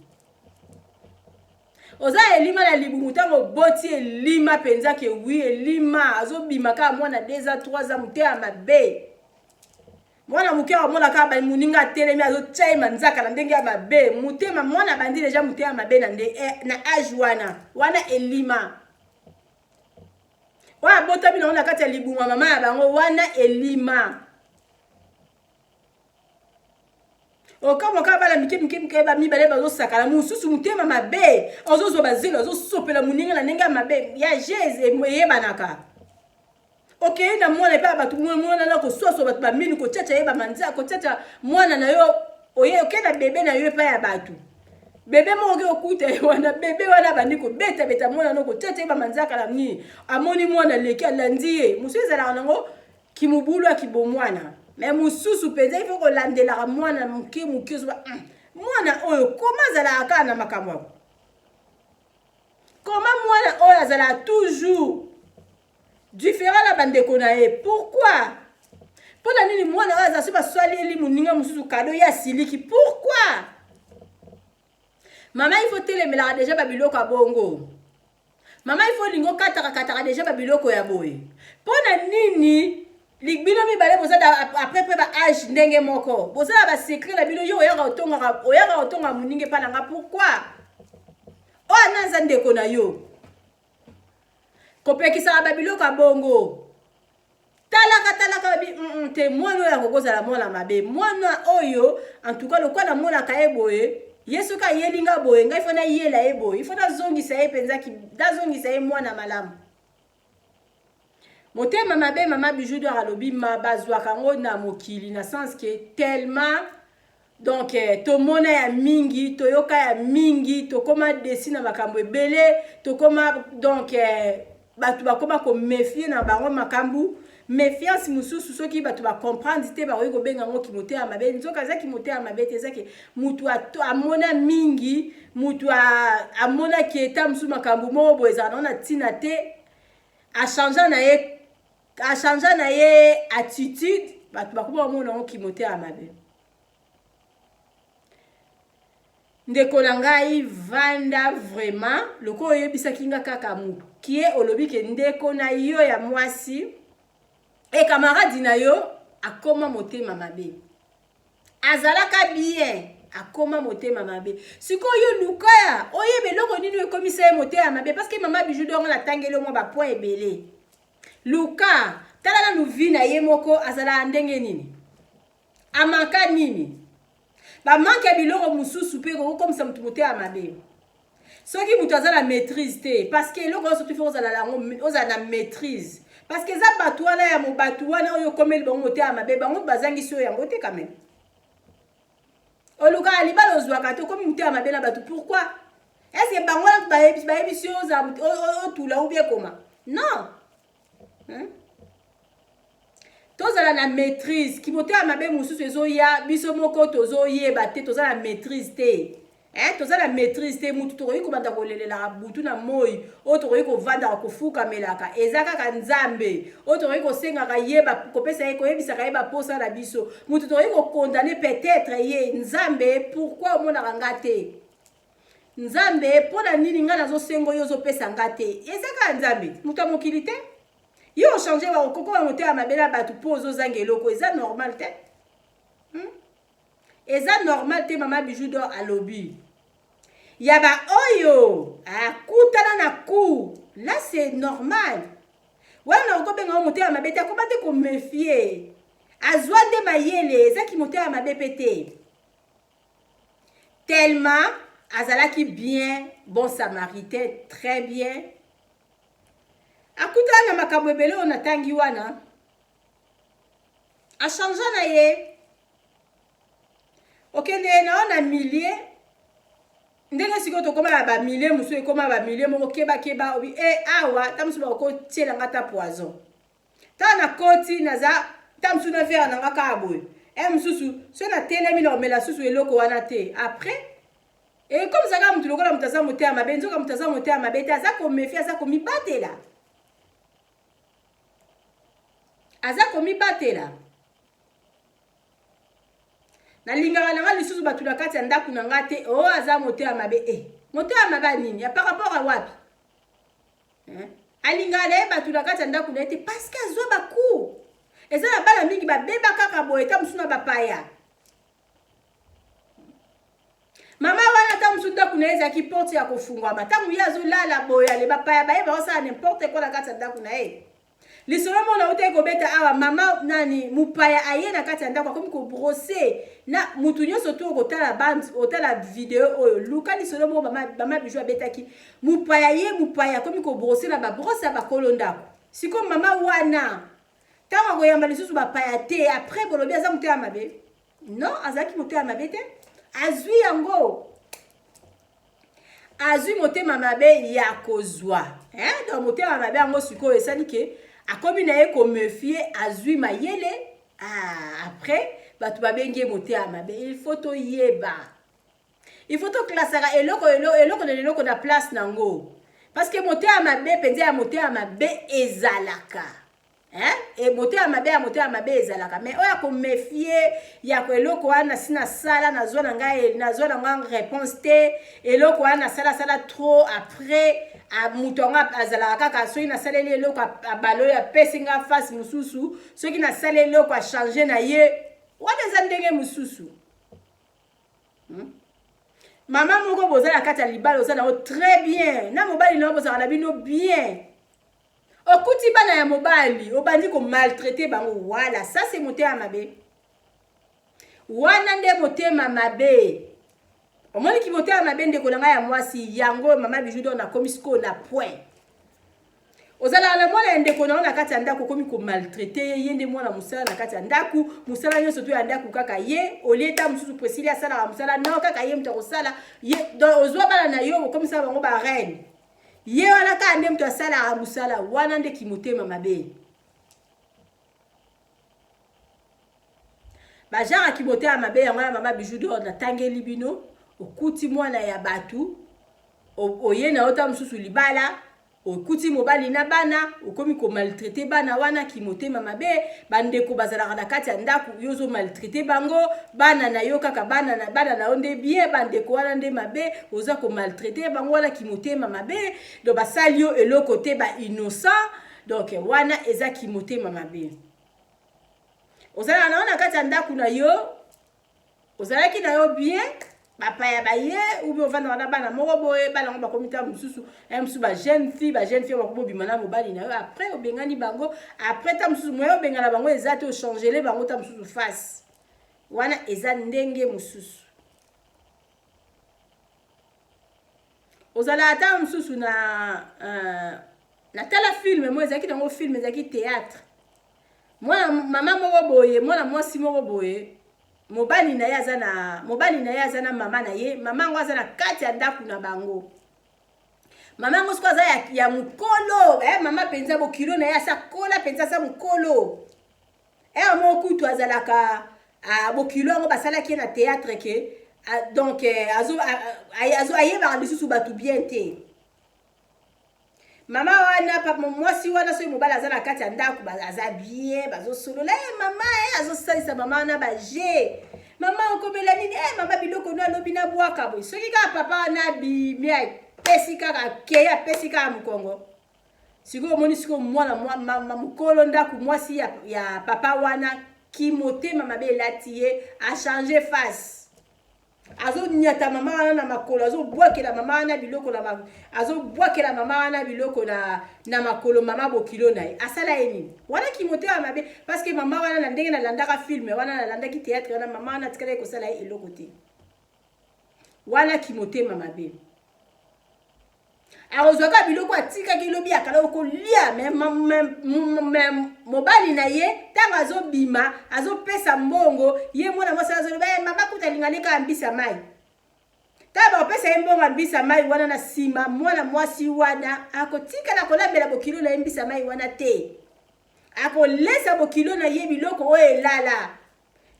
Oza elima na libumu ntango oboti elima mpenza ke wi elima azobima kaka mwana 2 ans 3 ans motema mabe. Mwana moke amona kaka moninga atelemi azotia ye manzaka na ndenge ya mabe, motema mwana abandi deja motema mabe na nde, na age wana wana elima oyo abotami nango na kati ya libumu ya mama ya bango wana elima. Okamwa kaka bana mike mike mike ba mibale bazosakana, mosusu motema mabe azozwa bazelo azosopela moninga na ndenge ya mabe ya jese eyebanaka. Okei na mwana epai ya bato, mwana na koswaswa bato baminu, kotiatia ye bamanzia, kotiatia mwana na yo, oye okei na bebe na yo epai ya bato, bebe moko oke okuta ye wana, bebe wana abandi kobetabeta mwana no, kotiatia ye bamanzaka na nini, amoni mwana aleki alandi ye. Mosusu ezalaka nango kimobulu ya kibomwana, me mosusu mpenza ifo kolandelaka mwana moke moke, ozoba mwana oyo koma azalaka kaka na makambo yango, koma mwana oyo azalaka toujours différent na bandeko na ye. Pourquoi? Mpona nini mwana oyo aza so baswaleli moninga mosusu kado ye asiliki? Pourquoi? Mama, il faut telemelaka deja babiloko ya bongo. Mama, il faut olinga okataka kataka deja babiloko ya boye. Mpona nini bino mibale boza après près ba age ndenge moko, boza na basecret na bino, yo oyaka otongaka, oyaka otonga moninga epa na nga, pourquoi? Oyo ana aza ndeko na yo, kopekisaka babiloko ya bongo. Talaka talaka babi te mwana oyo akokozala mwana mabe, mwana oyo en tout cas lokola namonaka ye boye, ye soki ayeli nga boye, ngai fo nayela ye boye, ifo nazongisa ye mpenza, nazongisa ye mwana malamu. Motema mabe mama Bijou d'Or alobi ma bazwaka yango na mokili na sens ke tellement donc tomona ya mingi, toyoka ya mingi, tokoma desi na makambo ebele, tokoma donc bato bakoma komefie na bango makambo. Méfiance mosusu soki bato bacomprendre te, bakoki kobenga yango kimotema mabe. Nzoka eza kimotema mabe te, eza ke mutu amona mingi, mutu amonaki eta mosusu makambo moko boye ezala nango na ntina te, achange na ye, achange na ye attitude, bato bakoma bamona yango kimotema mabe. Ndeko na ngai vanda vraiment lokola oyebisaki nga kaka mokie, olobi ke ndeko na yo ya mwasi e camarade na yo akoma motema mabe, azalaka bien akoma motema mabe. Sikoyo luka ya oyeba eloko nini ekomisa ye motema mabe, parce que mama Bijou d'Or natangeli yo mwa bapoint ebele. Luka tala nanu vie na ye moko, azalaka ndenge nini, amanka nini, bamanke ya biloko mosusu mpe kokomisa motu motema mabe. Soki moto aza na maîtrise te, parce que eloko nyonso tu fo ozala yango, ozala na maîtrise, parce que eza bato wana ya bato wana oyo okomeli bango motema mabe, bango bazangisi oyo yango te. Quand même olukaka libala ozwaka te, okomi motema mabe na bato, pourquoi? Est ce que bango wana bayebisi yo ozala otula ou bien koma? Non, hein? Tozala na maîtrise. Kimotema mabe mosusu ezoya biso moko tozoyeba te, toza na maîtrise te, eh, toza na maîtrise te. Mutu tokoki kobanda kolelelaka butu na moi, oyo tokoki kovandaka kofukamelaka eza kaka Nzambe, oyo tokoki kosengaka ye, kopesa ye, koyebisaka ye baposa na biso. Mutu tokoki kokondane peut-être ye Nzambe, pourquoi omonaka nga te? Nzambe, mpo na nini ngai nazosenga oyo ozopesa nga te? Eza kaka Nzambe, moto ya mokili te. Yo ochange, okokoma motema mabe na bato mpo ozozanga eloko, eza normal te, Eza normal te. Mama Bijou d'Or alobi ya baoyo akutana na coup là, c'est normal wana okobenga ngo motema mabe te. Akoma te komefie, azwa nde mayele, ezaki motema mabe mpe te, tellement azalaki bien, bon samaritain, très bien. Akutana na makambo ebele oyo natangi wana, achangea na ye. Okende na yo na milieu ndenge sikoyo tokoma na bamilie mosusu, ekoma bamilie moko kebakeba, obi e awa ta mosusu bakokotiela nga ta poison. Ntango nakoti naza ta mosusu na verre na nga kaka boye, e mosusu soki natelemi na komela susu eloko wana te. Après ekomisaka kaka motu lokola moto aza motema mabe, nzoka moto aza motema mabe te, aza komefie, aza komibatela, aza komibatela. Nalingaka na nga lisusu bato na kati ya ndako na nga te. O oh, aza motema mabe. E eh, motema mabe ya nini? Ya par rapport a wapi? Eh? Alingaka na ye bato na kati ya ndako na ye te parce que azwa bacour. Eza na bana mingi babeba kaka boye, ta mosusu na bapaya. Mama wana ta mosusu ndako na ye ezalaki porte ya kofungwama, ntango ye azolala boye, ale bapaya baye baosala n'importe quoi na kati ya ndako na ye. Lisolo moko nautaki kobeta awa, mama nani mopaya aye na kati ya ndako, akomi kobrose na mutu nyonso. To okotala bande, otala video oyo, luka lisolo moko mama, mama Bijou abetaki. Mopaya ye, mopaya akomi kobrose na babrose ya bakolo ndako. Sikoyo mama wana ntango akoyamba lisusu bapaya te, après bolobi aza motema mabe. Non, azalaki motema mabe te, azwi yango, azwi motema mabe ya kozwa, eh? Donc motema mabe yango sikoyo esali ke akomi na ye komefie, azwi mayele. Ah, après bato babengi ye motema mabe. Il faut toyeba, il faut toklasaka eloko eloko na eloko na place nango, parce que motema mabe mpenza ya motema mabe ezalaka, eh? E motema mabe ya motema mabe ezalaka, mais oyo akomefie ya ko eloko wana si nasala, nazwa na ngai, nazwa na ngai réponse te, eloko wana nasalasala trop, après moto yango azalaka kaka soki nasaleli eloko abalo oyo apesi nga face mosusu, soki nasali eloko achange na ye, wana eza ndenge mosusu, Mama moko boza na kati ya libala, oza na yo très bien na mobali na yo, bozalaka na bino bien, okuti bana ya mobali, obandi komaltraite bango, wala ça c'est motema mabe. Wana nde motema mabe. Omoniki motema mabe, ndeko na ngai ya mwasi, yango mama Bijou donc nakomi sikoyo na point. Ozalaka na mwana ya ndeko na yo na kati ya ndako, okomi komaltraite ye, ye nde mwana mosala na kati ya ndako, mosala nyonso to ya ndako kaka ye, olie ta mosusu Priscille asalaka mosala no, kaka ye moto akosala ye. Donc ozwa bana na yo, okomisaka bango bareine, ye wana kaka nde moto asalaka mosala wana, nde kimotema mabe. Bagenre ya kimotema mabe yango wana, mama Bijou d'Or natangeli bino. Okuti mwana ya bato, oye na yo ta mosusu libala, okuti mobali na bana, okomi komaltraite bana wana, kimotema mabe. Bandeko bazalaka na kati ya ndako, yo ozomaltraite bango, bana na yo kaka, bana na, bana na yo nde bien, bandeko wana nde mabe, oza komaltraite bango, wana kimotema mabe. Donc basali yo eloko te, ba innocent. Donc wana eza kimotema mabe. Ozalaka na yo na kati ya ndako na yo, ozalaki na yo bien, bapaya baye, ubi ovandaka na bana moko boye, bana yango bakomi ntango mosusu ya mosusu bajeune fille, bajeune fille bakomi obima na mobali na yo, après obengani bango, après ntango mosusu moye obengana bango eza te, ochangele bango ntango mosusu face, wana eza ndenge mosusu. Ozalaka ntango mosusu na natala film mo ezalaki nango film, ezalaki théâtre, mwana mama moko boye, mwana mwasi moko boye, mobali na ye aza na mobali na ye aza na mama na ye, mama yango aza na kati ya ndako na bango. Mama yango sikoyo aza ya mokolo, eh, mama mpenza bokilo na ye asa kola mpenza, aza mokolo. Ere moko kutu azalaka bokilo yango basalaki ye na théâtre ke donc eh, ayebaka lisusu bato bien te. Mama wana, mwasi wana, soki mobali aza na kati ya ndako, aza bien, bazosolola, e mama e azosalisa mama wana baje, mama okomela nini, e mama biloko no alobi nabwaka boye. Soki kaka papa wana abimi, apesi kaka akei, apesi kaka mokongo. Sikoyo omoni sikoyo mwana mokolo ndako, mwasi ya papa wana, kimotema mabe elati ye, achange face, azonyata mama wana na makolo, azobwakela mama wana biloko na, azobwakela mama wana biloko na makolo. Mama bokilo na ye asala ye nini? Wana kimotema mabe, parce que mama wana, na ndenge nalandaka film wana, nalandaki théâtre wana, mama wana atikalaki kosala ye eloko te. Wana kimotema mabe. Akozwa kaka biloko atikaki lobi ya kala, okolia. Me mobali na ye, ntango azobima, azopesa mbongo, ye mwana mwasi azoloba: eh, mama kuta alingani kaka mbisi ya mai. Ntango bakopesa ye mbongo ya mbisi ya mai wana, na nsima mwana mwasi wana akotikala kolambela bokilo na ye mbisi ya mai wana te. Akolesa bokilo na ye biloko oyo elala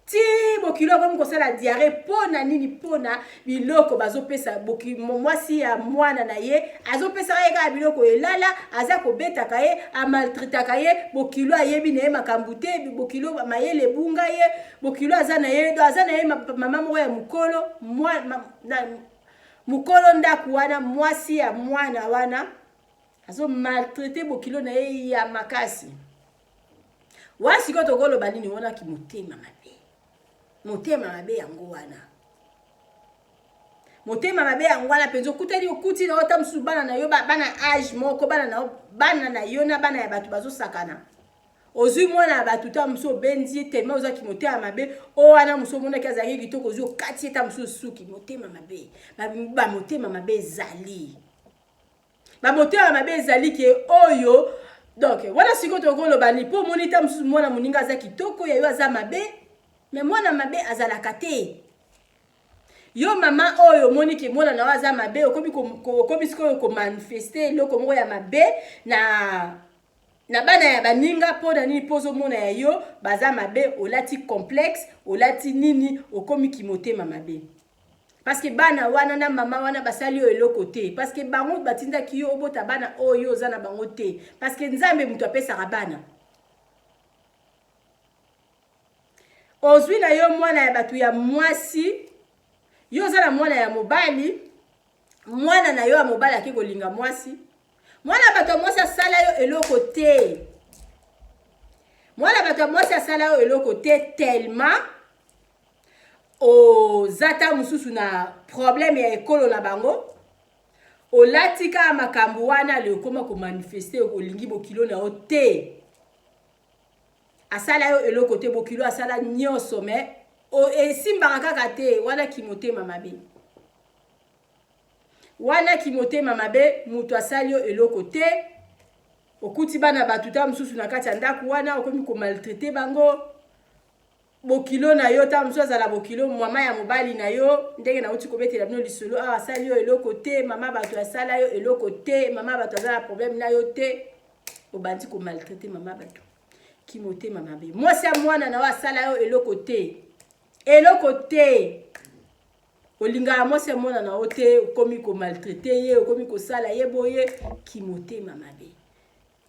ti bokilo akomi kosala diarrhée. Mpo na nini? Mpo na biloko bazopesa mwasi ya mwana na ye, azopesaka ye kaka biloko elala, aza kobetaka ye, amaltraitaka ye. Bokilo ayebi na ye makambo te, bokilo mayele ebunga ye. Bokilo aza na ye, aza na ye mama moko ya mokolo, mokolo ndako wana. Mwasi ya mwana wana azomaltraite bokilo na ye ya makasi. Wana sikoyo tokoloba nini? Wana motema mabe, motema mabe yango wana, motema mabe yango wana mpenza. Okutani, okuti na yo ta mosusu bana na yo, bana âge moko, bana na yo na bana ya bato bazosakana. Ozwi mwana ya bato, ta mosusu obendi ye, tellement ozwaki motema mabe. O wana mosusu omonaki azalaki kitoko, ozwi, okati ye ta mosusu suki. Motema mabe, bamotema mabe ezali, bamotema mabe ezali ke oyo. Donc wana sikoyo tokoloba ni mpo omoni ta mosusu mwana moninga aza kitoko, ya yo aza mabe. Mais mwana mabe azalaka te. Yo mama oyo omoni ke mwana na yo aza mabe, okomi sikoyo komanifeste eloko moko ya mabe na bana ya baninga. Mpo na nini? Mpo ozomona ya yo baza mabe, olati complexe, olati nini, okomi kimotema mabe. Parce que bana wana na mama wana basali yo eloko te, parce que bango batindaki yo obota bana oyo oza na bango te, parce que Nzambe moto apesaka bana. Ozwi na yo mwana ya bato ya mwasi, yo oza na mwana ya mobali. Mwana na yo ya mobali ake kolinga mwasi, mwana ya bato ya mwasi. Asala yo eloko te, mwana ya bato ya mwasi asala yo eloko te. Tellement oza ta mosusu na problème ya ekolo na bango, olati kaka makambo wana, ale okóma komanifeste, olingi bokilo na yo te. Asala yo eloko te, bokilo asala nyonso, mais esimbaka kaka te. Wana kimotema mabe, wana kimotema mabe. Moto asali yo eloko te, okuti bana bato ta mosusu na kati ya ndako wana, okomi komaltraite bango. Bokilo na yo ta mosusu azala bokilo mama ya mobali na yo, ndenge nauti kobetela bino lisolo awa, asali yo eloko te. Mama bato asala yo eloko te, mama bato aza na problème na yo te, obandi komaltraite mama bato. Kimotema mabe. Mwasi ya mwana na yo asala yo eloko te, eloko te. Olingaka mwasi ya mwana na yo te, okomi komaltraite ye, okomi kosala ye boye. Kimotema mabe.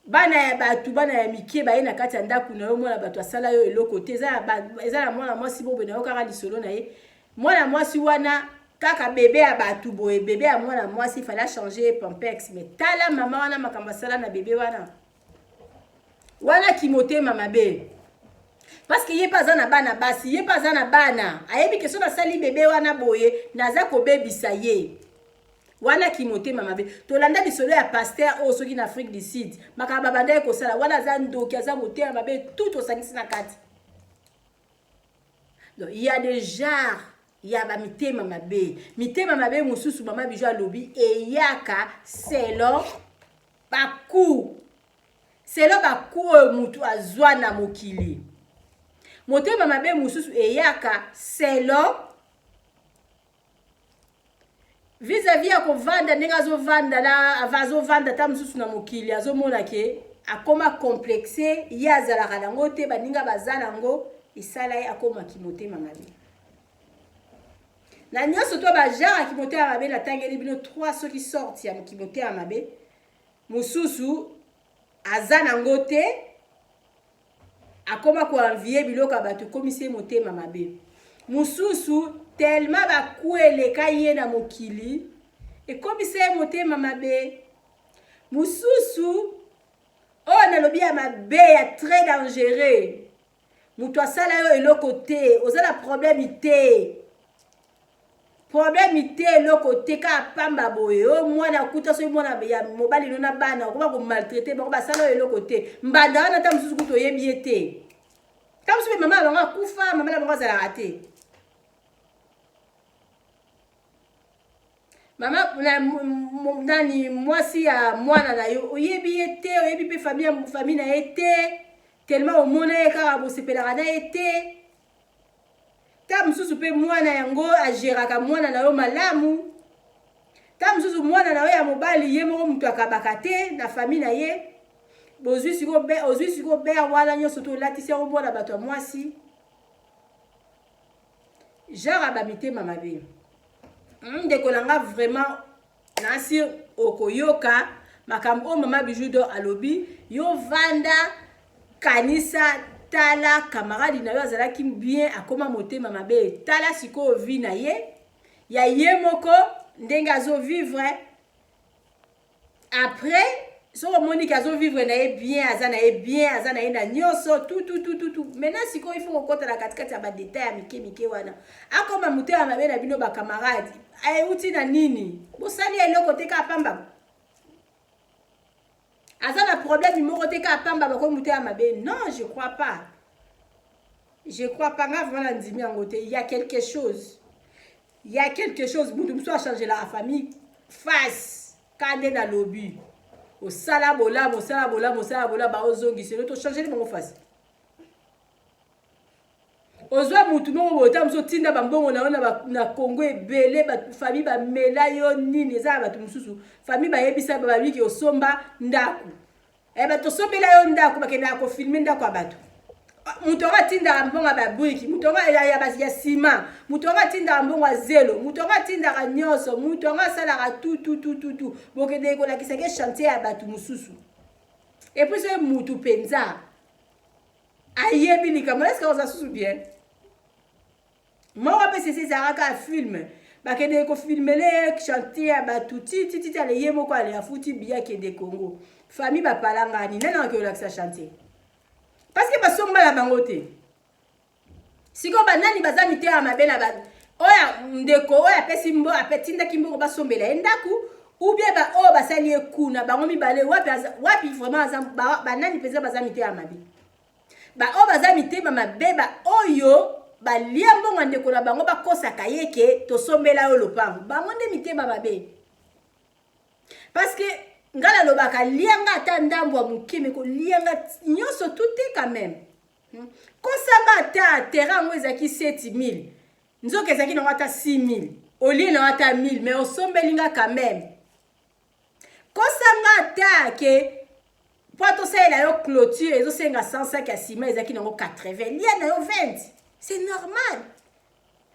Bana ya bato, bana ya mike baye na kati ya ndako na yo, mwana bato asala yo eloko te. Eza na mwana mwasi bobe na yo, kaka lisolo na ye, mwana mwasi wana kaka bebe ya bato boye, bebe ya mwana mwasi, fallait achanger ye pampers. Mais tala mama wana, makambo asala na bebe wana. Wana kimotema mabe, parce que ye mpe aza na bana basi, ye mpe aza na bana, ayebi ke so nasali bebe wana boye, naza kobebisa ye. Wana kimotema mabe. Tolanda lisolo ya pasteur oyo soki na Afrique du Sud, makambo babandaki kosala wana, aza ndoki, aza motema mabe, tout osangisi na kati. Donc il y a des genres ya bamitema mabe. Mitema mabe mosusu, mama Bijou alobi, eyaka selon bacoup, selon bacoup oyo motu azwa na mokili. Motema mabe mosusu eyaka selon vis-à-vis ya kovanda, ndenge azovanda na azovanda ta mosusu na mokili, azomona ke akóma complexe, ye azalaka nango te, baninga baza nango, esala ye akómaki motema mabe. Na nyonso to bagenre ya kimotema mabe, natangeli bino 3 soki sorte ya kimotema mabe. Mosusu aza nango te, akóma koenvier biloko ya bato, ekomisi ye motema mabe. Mosusu, tellement baku eleka ye na mokili, ekomisa ye motema mabe. Mosusu oyo nalobi ya mabe, ya très dangereux, moto asala yo eloko te, oza na problème te, problème te, eloko te, kaka pamba boye, oyo mwana akuta soki mwana ya mobali no na bana, okoma komaltraite bango. Basala oyo eloko te. Mbanda wana ta mosusu kutu oyebi ye te, ta mosusu mpe mama na bango akufa, mama na bango azalaka te. Mama na, nani mwasi ya mwana na yo oyebi ye te, oyebi mpe famille, famille na ye te, tellement omona ye kaka bosepelaka na ye te. Ta mosusu mpe mwana yango ageraka mwana na yo malamu. Ta mosusu mwana na yo ya mobali ye moko moto akabaka te na famille na ye. Bozwi sikoyo, ozwi sikoyo bere wana nyonso to olatisi yango mwana bato ya mwasi. Genre ba mitema mabe. Ndeko na nga vraiment nasi okoyoka makambo oyo mama Bijou d'or alobi. Yo vanda kanisa, tala camarade na yo azalaki bien, akoma motema mabe. Tala sikoyo vie na ye ya ye moko ndenge azo vivre. Après soki omoni ke azo vivre na ye bien, aza na ye bien, aza na ye na nyonso tout tout tout tout tout. Maintenant sikoyo il faut kokota na katikati ya ba détail ya mike mike wana. Akoma motema mabe na bino ba camarade, euti na nini? Bosali eloko te kaka pamba. Aza na problème moko te kaka pamba bakomi motema mabe. Non, je crois pas. Je crois pas, nga vraiment na ndimi yango te. Il y a quelque chose. Il y a quelque chose, mutu mosusu a la famille face kande na lobi. Osala bolamu, osala bolamu, osala bolamu, baozongisa to changer bango face. Ozwa mutu moko boye, ta mosusu otinda bambongo na yo na Congo ebele, bato famille bamela yo nini, eza na bato mosusu famille bayebisa babiki osomba ndako. Bato tosombela yo ndako, bakendaka kofilme ndako ya bato. Moto yango atindaka mbongo ya babriki, moto yango ya nsima, moto yango atindaka mbongo ya zelo, moto yango atindaka nyonso, moto yango asalaka tu tu tu tu tu. Bokendeke kolakisaka chantier ya bato mosusu. Et puis soki mutu mpenza ayebi likambo, est-ce que oza susu bien? Moko mpe sese ezalaka kaka film, bakendeke kofilmele chantier ya bato ti ti ti, ale ye moko ale afuti biya akende Congo, famille bapalangani, nani akende kolakisa chantier? Parce que basomba na bango te. Sikoyo banani baza mitema mabe na ba oyo ndeko oyo apesi mbo atindaki mbongo basombela ye ndako, ou bien ba oyo basali ye kuna, bango mibale wapi, wapi vraiment aza banani mpenza baza mitema mabe? Ba oyo baza mitema mabe, ba oyo balia mbongo ya ndeko na bango, bakosaka ye ke tosombela yo lopango, bango nde mitema mabe. Parce que nga nalobaka, lianga ata ndambo ya moke, me kolianga nyonso tout te quand même. Kosanga ata terrain yango ezalaki 7000, nzoka ezalaki nango ata 6000, olie nango ata 1000, mais osombeli nga quand même. Kosanga ata ke po tosalela yo clôture ezosenga 100 sac ya ciment, ezalaki nango 80, lia na yo 20, c'est normal,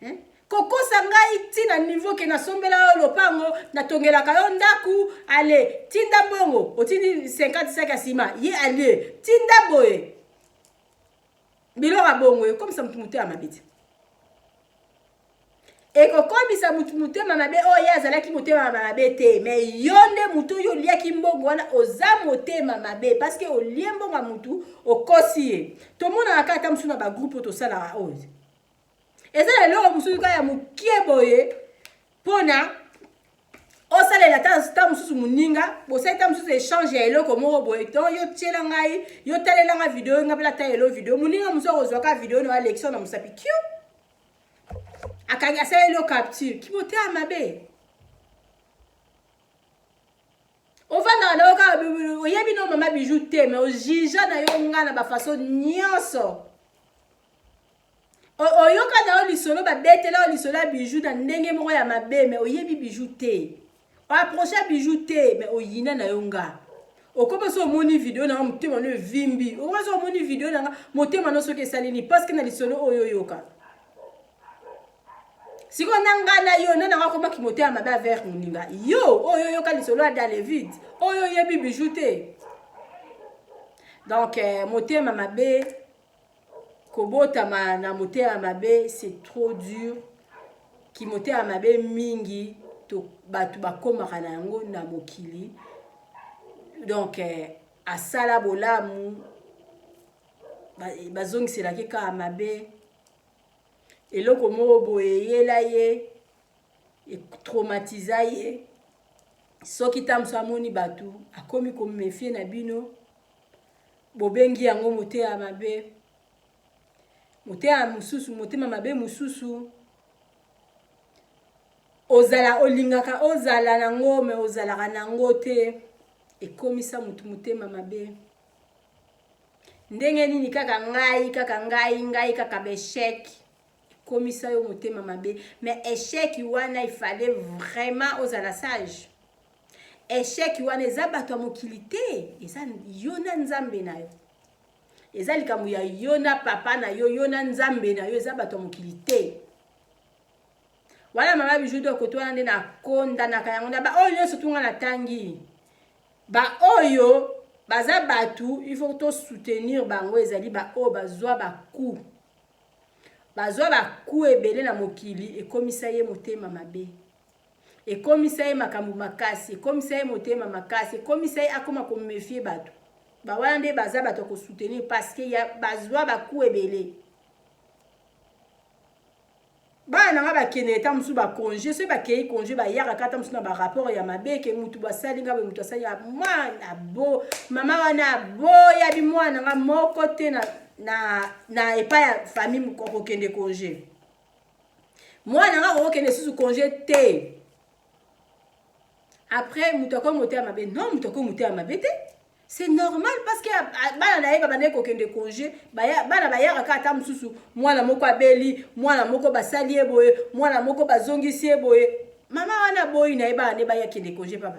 hein? Kokosa ngai ntina niveau ke nasombela yo lopango, natongelaka yo ndako, ale tinda mbongo, otindi 50 sac ya nsima, ye alie, tinda boye, biloko ya bongo ekomisa motu motema mabe te. Ekokomisa motu motema mabe oyo ye azalaki motema mabe te, mais yo nde motu oyo oliaki mbongo wana oza motema mabe, parce que olie mbongo ya motu, okosi ye. Tomonaka kaka ata mosusu na bagroupe oyo tosalaka oyo, eza na eloko mosusu kaka ya mokie boye mpona osalela ta mosusu moninga, bosali ta mosusu échange ya eloko moko boye. To yo tiela ngai, yo talela nga video, nga mpe natalela video. Moninga mosusu akozwa kaka video na alekisa na mosapi kio, akangi, asaleli yo capture. Kimotema mabe. Ovandaka na yo kaka, oyebi no mama Bijou te, mais ojija na yo nga na bafaçon nyonso. Oyoka na yo lisolo, babetela yo lisolo ya Bijou na ndenge moko ya mabe, mais oyebi Bijou te, oapproche Bijou te, mais oyina na yo nga. Okomi so omoni video na nga, motema no evimbi. Okomi so omoni video na nga, motema no soki esali nini, parce que na lisolo oyo oyoka. Sikoyo na nga na yo, nani yango akomaki motema mabe avers moninga? Yo oyo oyoka lisolo ya dans le vide, oyo oyebi Bijou te. Donc motema mabe, kobotama na motema mabe, c'est trop dur. Kimotema mabe mingi to bato bakomaka na yango na mokili. Donc asala bolamu, bazongiselaki kaka mabe. Eloko moko boye eyela ye, etraumatiza ye. Soki ta mosu amoni bato, akomi koméfier na bino. Bobengi yango motema mabe. Motema mosusu, motema mabe mosusu. Ozala olingaka ozala nango me ozalaka nango te, ekomisa mutu motema mabe. Ndenge nini kaka ngai, kaka ngai, ngai kaka ba echec ekomisa yo motema mabe. Mais echec wana il fallait vraiment ozala sage. Echec wana eza bato ya mokili te, eza yo na Nzambe na yo. Eza likambo ya yo na papa na yo, yo na Nzambe na yo, eza bato ya mokili te. Wana mama Bijou do koto wana nde nakondanaka yango na baoyo nyonso tunga natangi. Baoyo baza bato il faut to soutenir bango, ezali baoyo bazwa ba coup. Bazwa ba coup ebele na mokili, ekomisa ye motema mabe. Ekomisa ye makambo makasi, ekomisa ye motema makasi, ekomisa ye akoma ko mefier bato. Ba wana nde baza bato ya ko soutenir parce que ya bazwa ba coup ebele. Bana na nga bakende eta mosusu ba congé, soki bakei congé bayaka kata mosusu na ba rapport ya mabe ke mutu basali nga boye, mutu asali nga mwana bo mama wana aboya bi mwana nga moko te na, na, na epai ya famille kokende congé. Mwana nga kokende susu congé te. Après mutu akomi motema mabe. Non, mutu akomi motema mabe te. C'est normal parce que bana na ye babandaki kokende congé, bana bayaka kaka ata mosusu mwana moko abeli, mwana moko basali ye boye, mwana moko bazongisi ye boye. Mama wana aboyi na ye bana ne baya kende congé papa.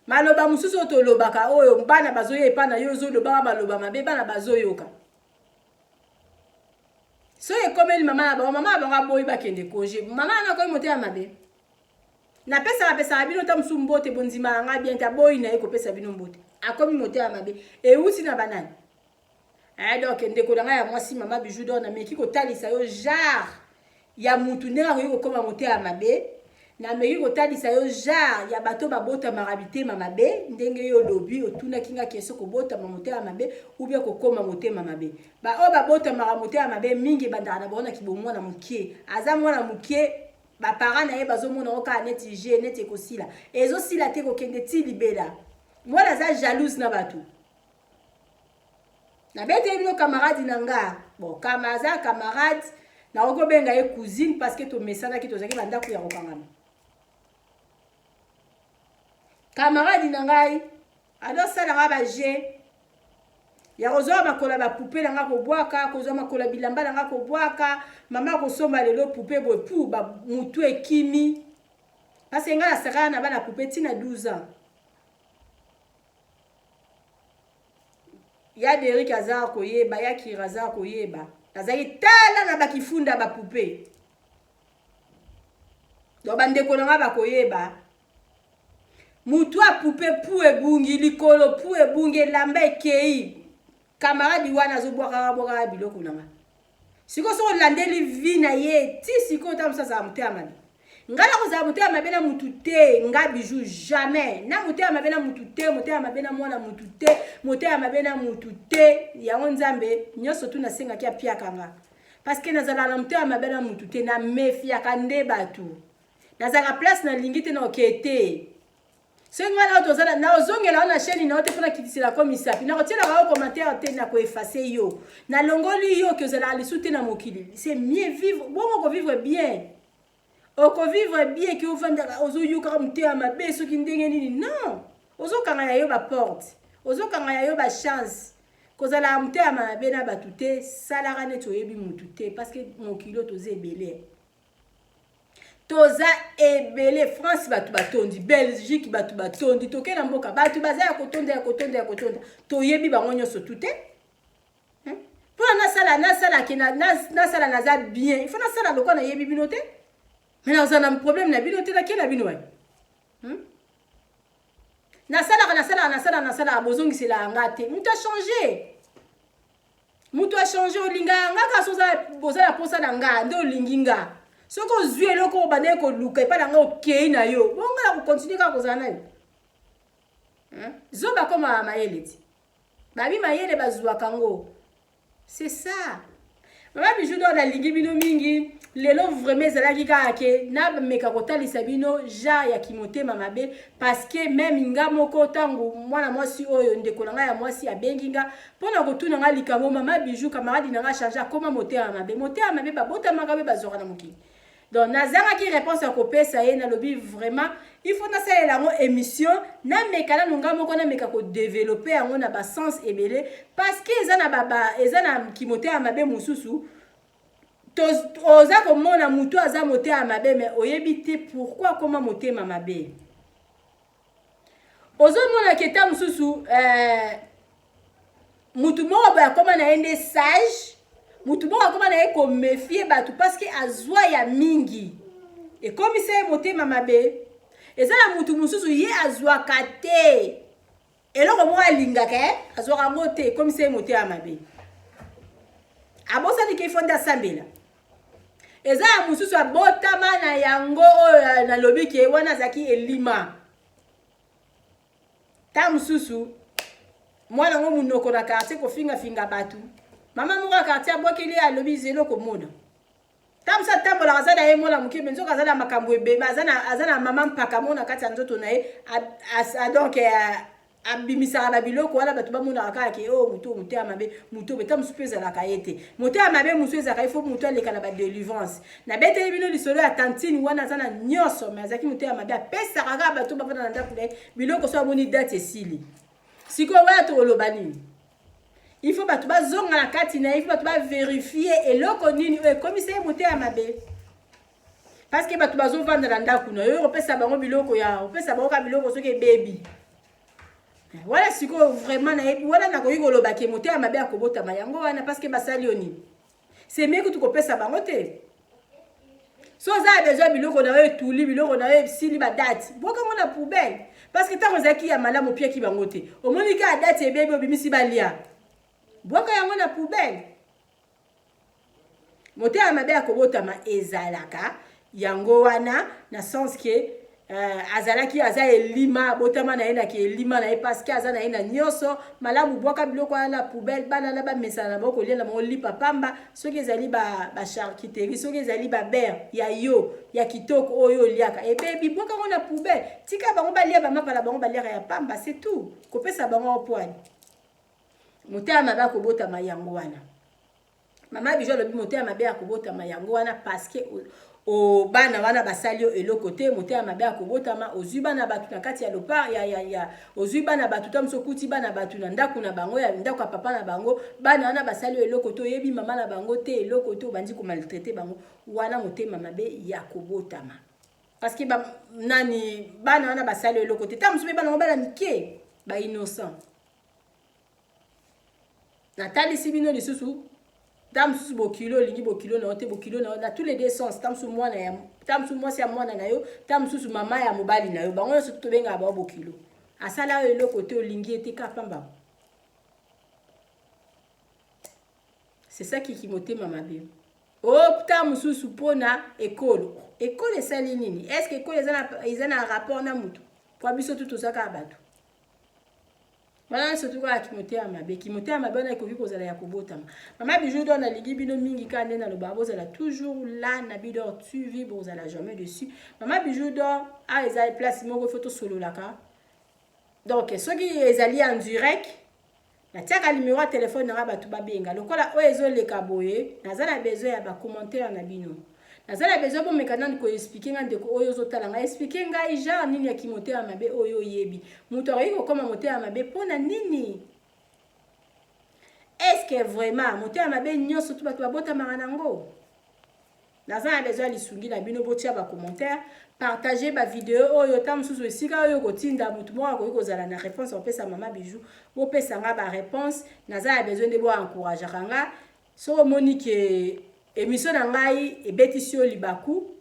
Maloba mosusu oyo tolobaka oyo bana bazoya epai na yo ozolobaka maloba mabe, bana bazoyoka. Soki ekomeli mama na bango, mama na bango aboyi bakende congé. Mama wana akomi motema mabe. Napesaka pesaka bino ta mosusu mbote, bondimaka nga bien te, aboyi na ye kopesa bino mbote. Akomi motema mabe. Euti na banani? Eh, donc ndeko na ngai ya mwasi mama Bijou d'or, nameki kotalisa yo genre ya mutu ndenge akoki kokoma motema mabe. Nameki kotalisa yo genre ya bato babotamaka mitema mabe, ndenge yo olobi otunaki nga question kobotama motema mabe ou bien kokoma motema mabe. Ba oyo babotamaka motema mabe mingi ebandaka na bango na kibomwana moke. Aza mwana moke, ba parents na ye bazomona ngo kaka neti jeu, neti ekosila. Ezosila te, kokende ti libela. Mwana aza jalouse na bato. Nabeteli bino camarade na nga. Bon, kama aza camarade, nakoki kobenga ye cousine parce que tomesanaki, tozalaki ba ndako ya kokangama. Camarade na ngai azosalaka ba jeu ya kozwa makolo ya bapupe na nga kobwaka, kozwa makolo ya bilamba na nga kobwaka. Mama akosomba lelo pupe boye pu ba mutu ekimi. Parce que nga nasakana na bana pupe ti na 12 ans. Ya Derrick aza koyeba, ya Kira aza koyeba. Nazalaki tala na bakifunda ba poupée. Donc bandeko na nga bakoyeba. Mutu ya poupée pu ebungi, likolo pu ebungi, elamba ekei. Camarade wana azobwakaka bwakaka biloko na nga. Sikoyo soki olandeli vie na ye ti sikoyo ta mosusu azala motema mabe. Nga nakozala motema mabe na mutu te, nga Bijou jamais. Na motema mabe na mutu te, motema mabe na mwana mutu te, motema mabe na mutu te. Yango Nzambe nyonso tu nasengaki apiaka nga. Parce que nazalaka na motema mabe na mutu te, na mefiaka nde bato. Nazalaka place nalingi te na okee te. Soki ngai na yo tozala, nakozongela yo na chaîne na yo te mpo nakitisela ko misapi, nakotielaka yo commentaire te, nakoefface yo, nalongoli yo ke ozalaka lisusu te na mokili. C'est mieux vivre bongo, okovivre bien, okovivre bien ke ovandaka ozoyokaka motema mabe soki ndenge nini. Non, ozokanga ya yo baporte, ozokanga ya yo bachance. Kozalaka motema mabe na bato te, salaka neti oyebi mutu te, parce que mokili oyo toza ebele. Toza ebele. France bato batondi, Belgique bato batondi, toke na mboka bato baza ya kotonda, ya kotonda, ya kotonda. Toyebi bango nyonso tu te. Mpona nasala nasalaki nasala naza bien, il faut nasala lokola nayebi bino te, mais nakozala na problème na bino te, nake na bino wapi? Nasalaka nasalaka nasalaka nasalaka, bozongiselaka nga te. Moto achange, moto achange. Olingaka nga kaka so oza na posa na nga nde olingi nga. Soki ozwi eloko oyo obandaki koluka epai na nga, okei na yo, bongo na kokontinue kaka kozala na yo. Zoba komaka mayele ti babi mayele bazwaka ngo. C'est ça, mama Bijou d'or, nalingi bino mingi. Lelo vraiment ezalaki kaka ke nameka kotalisa bino genre ya kimotema mabe, parce que meme nga moko, ntango mwana mwasi oyo, ndeko na ngai ya mwasi, abengi nga mpona kotuna nga likambo: "Mama Bijou, camarade na nga change, akoma motema mabe." Motema mabe babotamaka mpe bazwaka na mokili. Donc nazangaki réponse ya kopesa ye. Nalobi vraiment il faut nasalela yango émission, nameka nanu nga moko, nameka kodévelopper yango na basens ebele, parce que eza na baba, eza na kimotema mabe mosusu. Oza komona motu aza motema mabe, mais oyebi te pourquoi akoma motema mabe. Ozomona ke ta mosusu mutu moko boye akóma na ye nde sage, mutu moko akóma na ye koméfier bato parce que azwa ya mingi, ekomisa ye motema mabe. Eza na mutu mosusu, ye azwaka te eloko moko alingaka, azwaka yango te, ekomisa ye motema mabe, abosani ke ifo nde asambela. Eza ya mosusu abotama na yango. Oyo nalobi ke wana azalaki elima. Ta mosusu mwana yango monoko na quartier kofingafinga bato, mama moko ya quartier abwakeli ye, alobi zelo komona. Ta mosusu atambolaka, aza na ye mwana moke, me nzoka aza na makambo ebeme, aza na mama mpaka mo na kati ya nzoto na ye. Donc abimisaka babiloko wana, bato bamonaka kaka ke oyo motu oyo motema mabe, motu oyo ta mosusu mpe ezalaka ye te. Motema mabe mosusu ezalaka, ifo motu aleka na badélivrance. Nabeteli bino lisolo ya tantine wana, aza na nyonso, me azalaki motema mabe, apesaka kaka bato bafanda na ndako na ye biloko so amoni date esili. Sikoyo wana tokoloba nini? Il faut bato bazonga na kati na ye, il faut bato bavérifier eloko nini oyo ekomisa ye motema mabe, parce que bato bazovanda na ndako na yo, opesa bango biloko ya opesa bango ka biloko soki ebebi wana. Sikoyo vraiment nayebi wana, nakoki koloba ke motema mabe akobotama yango wana, parce que basali yo nini? Semie kutu kopesa bango te. So oza ya besoin, biloko na yo etuli, biloko na yo esili badate, bwakango na poubelle, parce que ntango ezalaki ya malamu opiaki bango te. Omoni kaka date ebebi, obimisi balia, bwaka yango na poubelle. Motema mabe ya kobotama ezalaka yango wana, na sens ke azalaki aza elima, abotama na ye na elima na ye, parce que aza na ye na nyonso malamu. Bwaka biloko wana na poubelle, bana na bamesana na bango kolia na bango lipa pamba. Soki ezali bacharcuterie ba, soki ezali babeurre ya yo ya kitoko oyo oliaka, ebebi, bwaka yango na poubelle, tika bango balia bamapa na bango baliaka ya pamba, c'est tout. Kopesa bango poani, motema mabe akobotama yango wana. Mama Bijo alobi motema mabe ya kobotama yango wana, parce que o bana wana basali yo eloko te. Motema mabe ya kobotama, ozwi bana bato na kati ya lopa ya ozwi bana bato, ta mosu okuti bana bato na ndako na bango, ya ndako ya papa na bango, bana wana basali yo eloko te, oyebi mama na bango te, eloko te, obandi komaltraiter bango. Wana motema mabe ya kobotama, parce que ba, nani, bana wana basali yo eloko te. Ta mosu mpe bana ngo bana mike, bainnocent. Natalisi bino lisusu, ta mosusu bokilo, olingi bokilo na yo te, bokilo na yo na tous les deux sens, ta mosusu mwana ya, ta mosusu mwasi ya mwana na yo, ta mosusu mama ya mobali na yo, bango nyonso tobengaka bango bokilo. Asala oyo eloko te, olingi ye te, ka pamba. C'est ça kiki motema mabe. Ota mosusu mpona ekolo. Ekolo esali nini? Est ce que ekolo eza na rapport na motu? Po biso tu toza kaka bato wana, surtout kaka kimotema mabe. Kimotema mabe wana ekoki kozala ya kobotama. Mama Bijou d'Or nalingi bino mingi, kaka nde nalobaka, bozala toujours là na Bidor TV, bozala jamais déçus. Mama Bijou d'Or awa eza place moko ifo tosololaka. Donc soki ezali en direct, natiaka numéro ya telefone nanga, bato babenga. Lokola oyo ezoleka boye, naza na besoin ya bacommentaire na bino, naza na besoin bomeka nani koexpliquer nga. Ndeko oyo ozotala ngai, expliquer ngai genre nini ya kimotema mabe oyo oyebi. Moto akoki kokóma motema mabe mpona nini? Est ce que vraiment motema mabe nyonso to bato babotamaka nango? Naza na besoin ya lisungi na bino. Botia bacommentaire, partage bavideo oyo. Ta mosusu esika oyo kotinda, motu moko akoki kozala na réponse kopesa mama Bijou. Bopesa nga baréponse, naza na besoin nde boencourageaka nga. Soki omoni ke émission na ngai ebetisi yo libaku,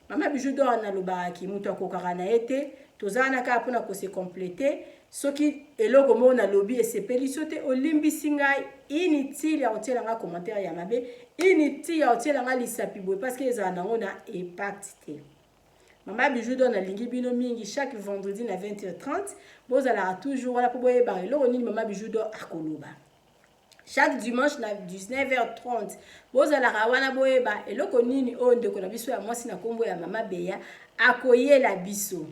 mama Bijou d'Or nalobakaki moto akokaka na ye te, toza wana kaka mpona kose compléter. Soki eloko moko nalobi esepeli so te, olimbisi ngai. Inutile ya kotiela nga commentaire ya mabe, inutile ya kotiela nga lisapi boye, parce que ezala nango na impact te. Mama Bijou d'Or nalingi bino mingi. Chaque vendredi na 20h30, bozalaka toujours wana mpo boyebaka eloko nini mama Bijou d'Or akoloba. Chaque dimanche na 19h30 bozalaka wana, boyeba eloko nini oyo ndeko na biso ya mwasi na nkombo ya Mama Beya akoyela biso.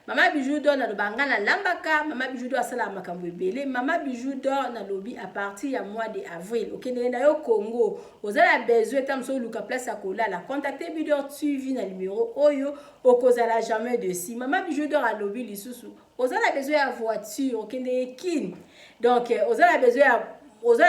Mama Bijou d'Or, naloba nga nalambaka. Mama Bijou d'Or asalaka makambo ebele. Mama Bijou d'Or, nalobi à partir ya mois de avril, okendeke na yo Congo, oza na besoin ta mosu oluka place ya kolala, contacte Bidor TV na numéro oyo, okozala jamais déçu. Mama Bijou d'Or alobi lisusu, oza na besoin ya voiture, okendeke Kine, donc oza na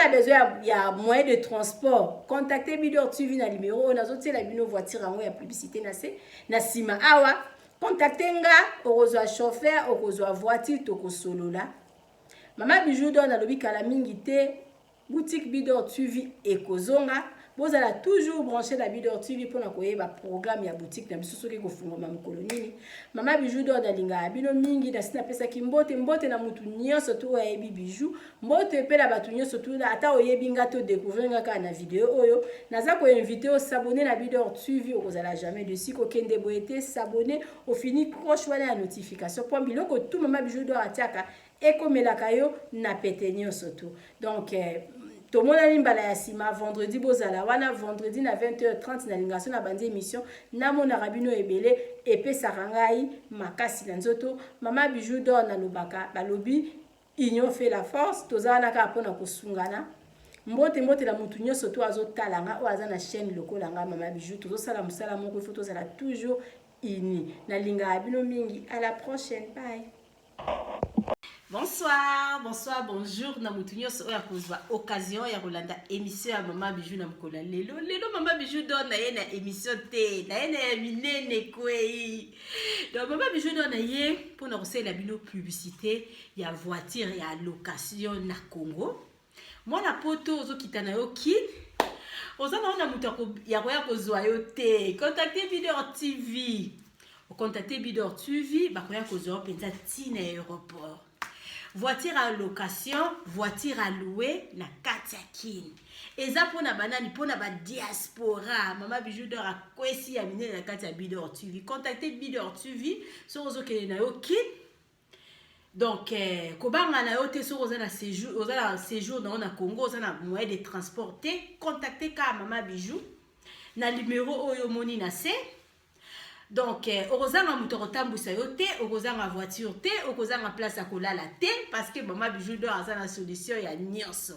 besoin ya moyen de transport, contacte Bidor TV na numéro oyo nazotiela bino voiture yango ya publicité na se na nsima awa. Contacte nga, okozwa chauffeur, okozwa voiture, tokosolola. Mama Bijou d'Or nalobi kala mingi te, boutique Bidor TV ekozonga. Bozala toujours branché na Bidor TV mpona koyeba programme ya boutique na biso soki ekofungwama mokolo nini. Mama Bijou d'Or nalingaka bino mingi. Nasi napesaki mbote, mbote na mutu nyonso to oyo ayebi Bijou, mbote mpe na bato nyonso tu. Ata oyebi nga to découvrir nga kaka na video oyo, naza koinvite os'abonner na Bidor TV, okozala jamais déçu. Kokende boye te, s'abonner, ofini cloche wana ya notification, mpo biloko tu Mama Bijou d'Or atiaka ekomelaka yo na pete nyonso tu. Donc tomonani mbala ya nsima vendredi. Bozala wana vendredi na 20h30. Nalingaka so na bandi émission, namonaka bino ebele, epesaka ngai makasi na nzoto. Mama Bijou d'Or nalobaka, balobi union fait la force. Toza wana kaka mpona kosungana. Mbote, mbote na mutu nyonso to azotala nga, oyo aza na chaîne lokola nga Mama Bijou. Tozosala mosala moko, il faut tozala toujours uni. Nalingaka bino mingi. À la prochaine, bye. Bonsoir, bonsoir, bonjour na mutu nyonso oyo akozwa occasion ya kolanda émission ya Mama Bijou na mokolo ya lelo. Lelo Mama Bijou d'Or na ye na émission te, na ye na ya minene kwei. Donc Mama Bijou d'Or na ye mpona kosalela bino publicité ya voiture ya location na Congo. Mwana Poto, ozokita na yo Kine, oza na wana moto ya koya kozwa yo te, contacte Bidor TV. Ocontacte Bidor TV, bakoya kozwa yo mpenza ntina aéroport. Voiture à location, voiture à louer na kati ya Kine, eza mpona banani? Mpona badiaspora. Mama Bijou d'Or akwesi ya minene na kati ya Bidor TV. Contacte Bidor TV soki ozokende na yo Kine. Donc kobanga na yo te. Soki oza na séjour na yo na Congo, oza na moyen de transport te, contacte kaka Mama Bijou na numéro oyo omoni na se. Donc okozanga moto akotambwisa yo te, okozanga voiture te, okozanga place ya kolala te, parce que Mama Bijou d'Or aza na solution ya nyonso.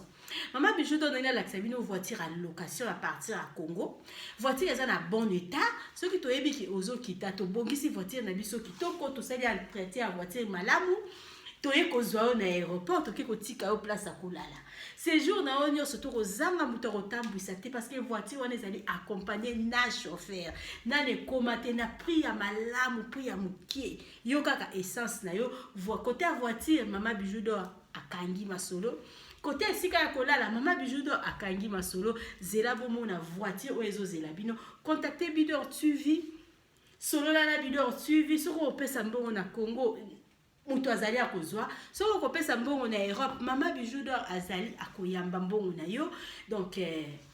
Mama Bijou d'Or, ndenge alakisa bino voiture ya location à partir ya Congo, voiture eza na bon état. Soki toyebi ke ozokita, tobongisi voiture na biso kitoko, tosali entretien ya voiture malamu, toye kozwa yo na aéroport, toke kotika yo place ya kolala. Séjour na yo nyonso, tokozanga moto akotambwisa te, parce que voiture wana ezali accompagné na chauffeur. Nani ekóma te na prix ya malamu, prix ya moke, yo kaka essence na yo. Côté ya voiture, Mama Bijou d'Or akangi masolo. Côté esika ya kolala, Mama Bijou d'Or akangi masolo. Zela, bomona voiture oyo ezozela bino. Contacte Bidor TV, solola na Bidor TV. Soki opesa mbongo na Congo, moto azali akozwa. Soki okopesa mbongo na Europe, Mama Bijou d'Or azali akoyamba mbongo na yo. Donc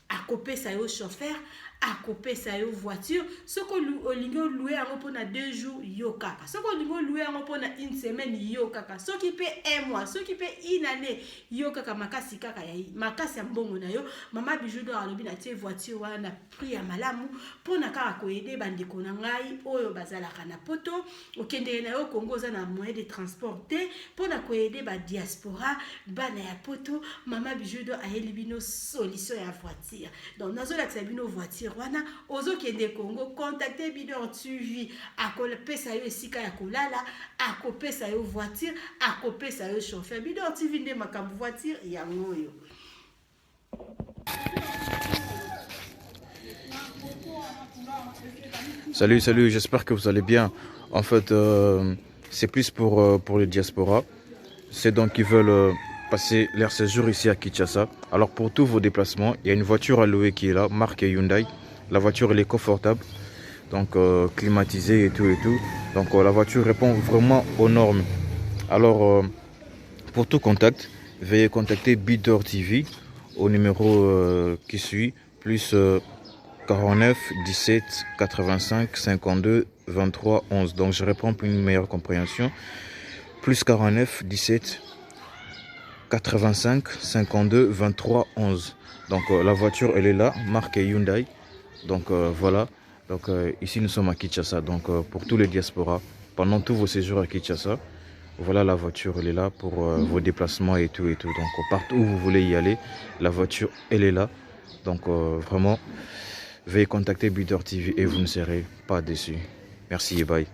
akopesa yo chauffeur, akopesa yo voiture. Soki olingi olouer yango mpona 2 jours, yo kaka. Soki olingi olouer yango mpona une semaine, yo kaka. Soki mpe un mois, soki mpe une année, yo kaka. Makasi kaka ya makasi ya mbongo na yo. Mama Bijou d'Or alobi na tie voiture wana na prix ya malamu mpona kaka koaider bandeko na ngai oyo bazalaka na Poto. Okendeke na yo Kongo, oza na moyen de transport te, mpona koaider badiaspora, bana ya Poto, Mama Bijou d'Or ayeli bino solution ya voiture. Donc nazolakisa bino voiture wana. Ozokende Congo, contacte Bidor TV, akopesa yo esika ya kolala, akopesa yo voiture, akopesa yo chauffeur. Bidor TV nde makambo. Voiture yango oyo. Salut, salut, j'espère que vous allez bien. En fait, c'est plus pour les diasporas. C'est donc qui veulent passer leur séjour ici à Kinshasa. Alors pour tous vos déplacements, il y a une voiture à louer qui est là, marque Hyundai. La voiture, elle est confortable, donc climatisée et tout et tout. Donc la voiture répond vraiment aux normes. Alors pour tout contact, veuillez contacter Bidor TV au numéro qui suit, plus 49 17 85 52 23 11. Donc je reprends pour une meilleure compréhension. Plus 49 17 85 52 23 11. Donc la voiture, elle est là, marque Hyundai. Donc voilà. Donc ici nous sommes à Kinshasa. Donc pour tous les diasporas, pendant tous vos séjours à Kinshasa, voilà, la voiture, elle est là pour vos déplacements et tout et tout. Donc partout où vous voulez y aller, la voiture, elle est là. Donc vraiment, veuillez contacter Bidor TV et vous ne serez pas déçus. Merci et bye.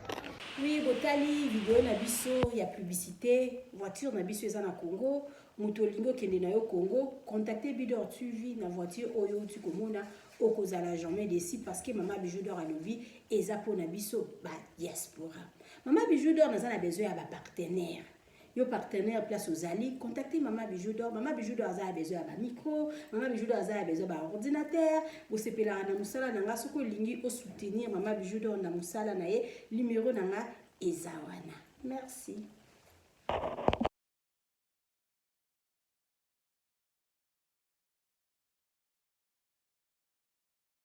Oui, botali video na biso ya publicité. Voiture na biso eza na Congo. Moto olingi okende na yo Congo, contacte Bidor TV na voiture oyo outi komona. Okozala jamais déçu parce que Mama Bijou d'Or alobi eza mpona biso badiaspora. Mama Bijou d'Or naza na besoin ya bapartenaire. Yo partenaire, place ozali, contacte Mama Bijou d'Or. Mama Bijou d'Or aza ya besoin ya bamicro, Mama Bijou d'Or aza ya besoin ya baordinateur. Bosepelaka na mosala na nga. Soki olingi osoutenir Mama Bijou d'Or na mosala na ye, numéro na nga eza wana. Merci.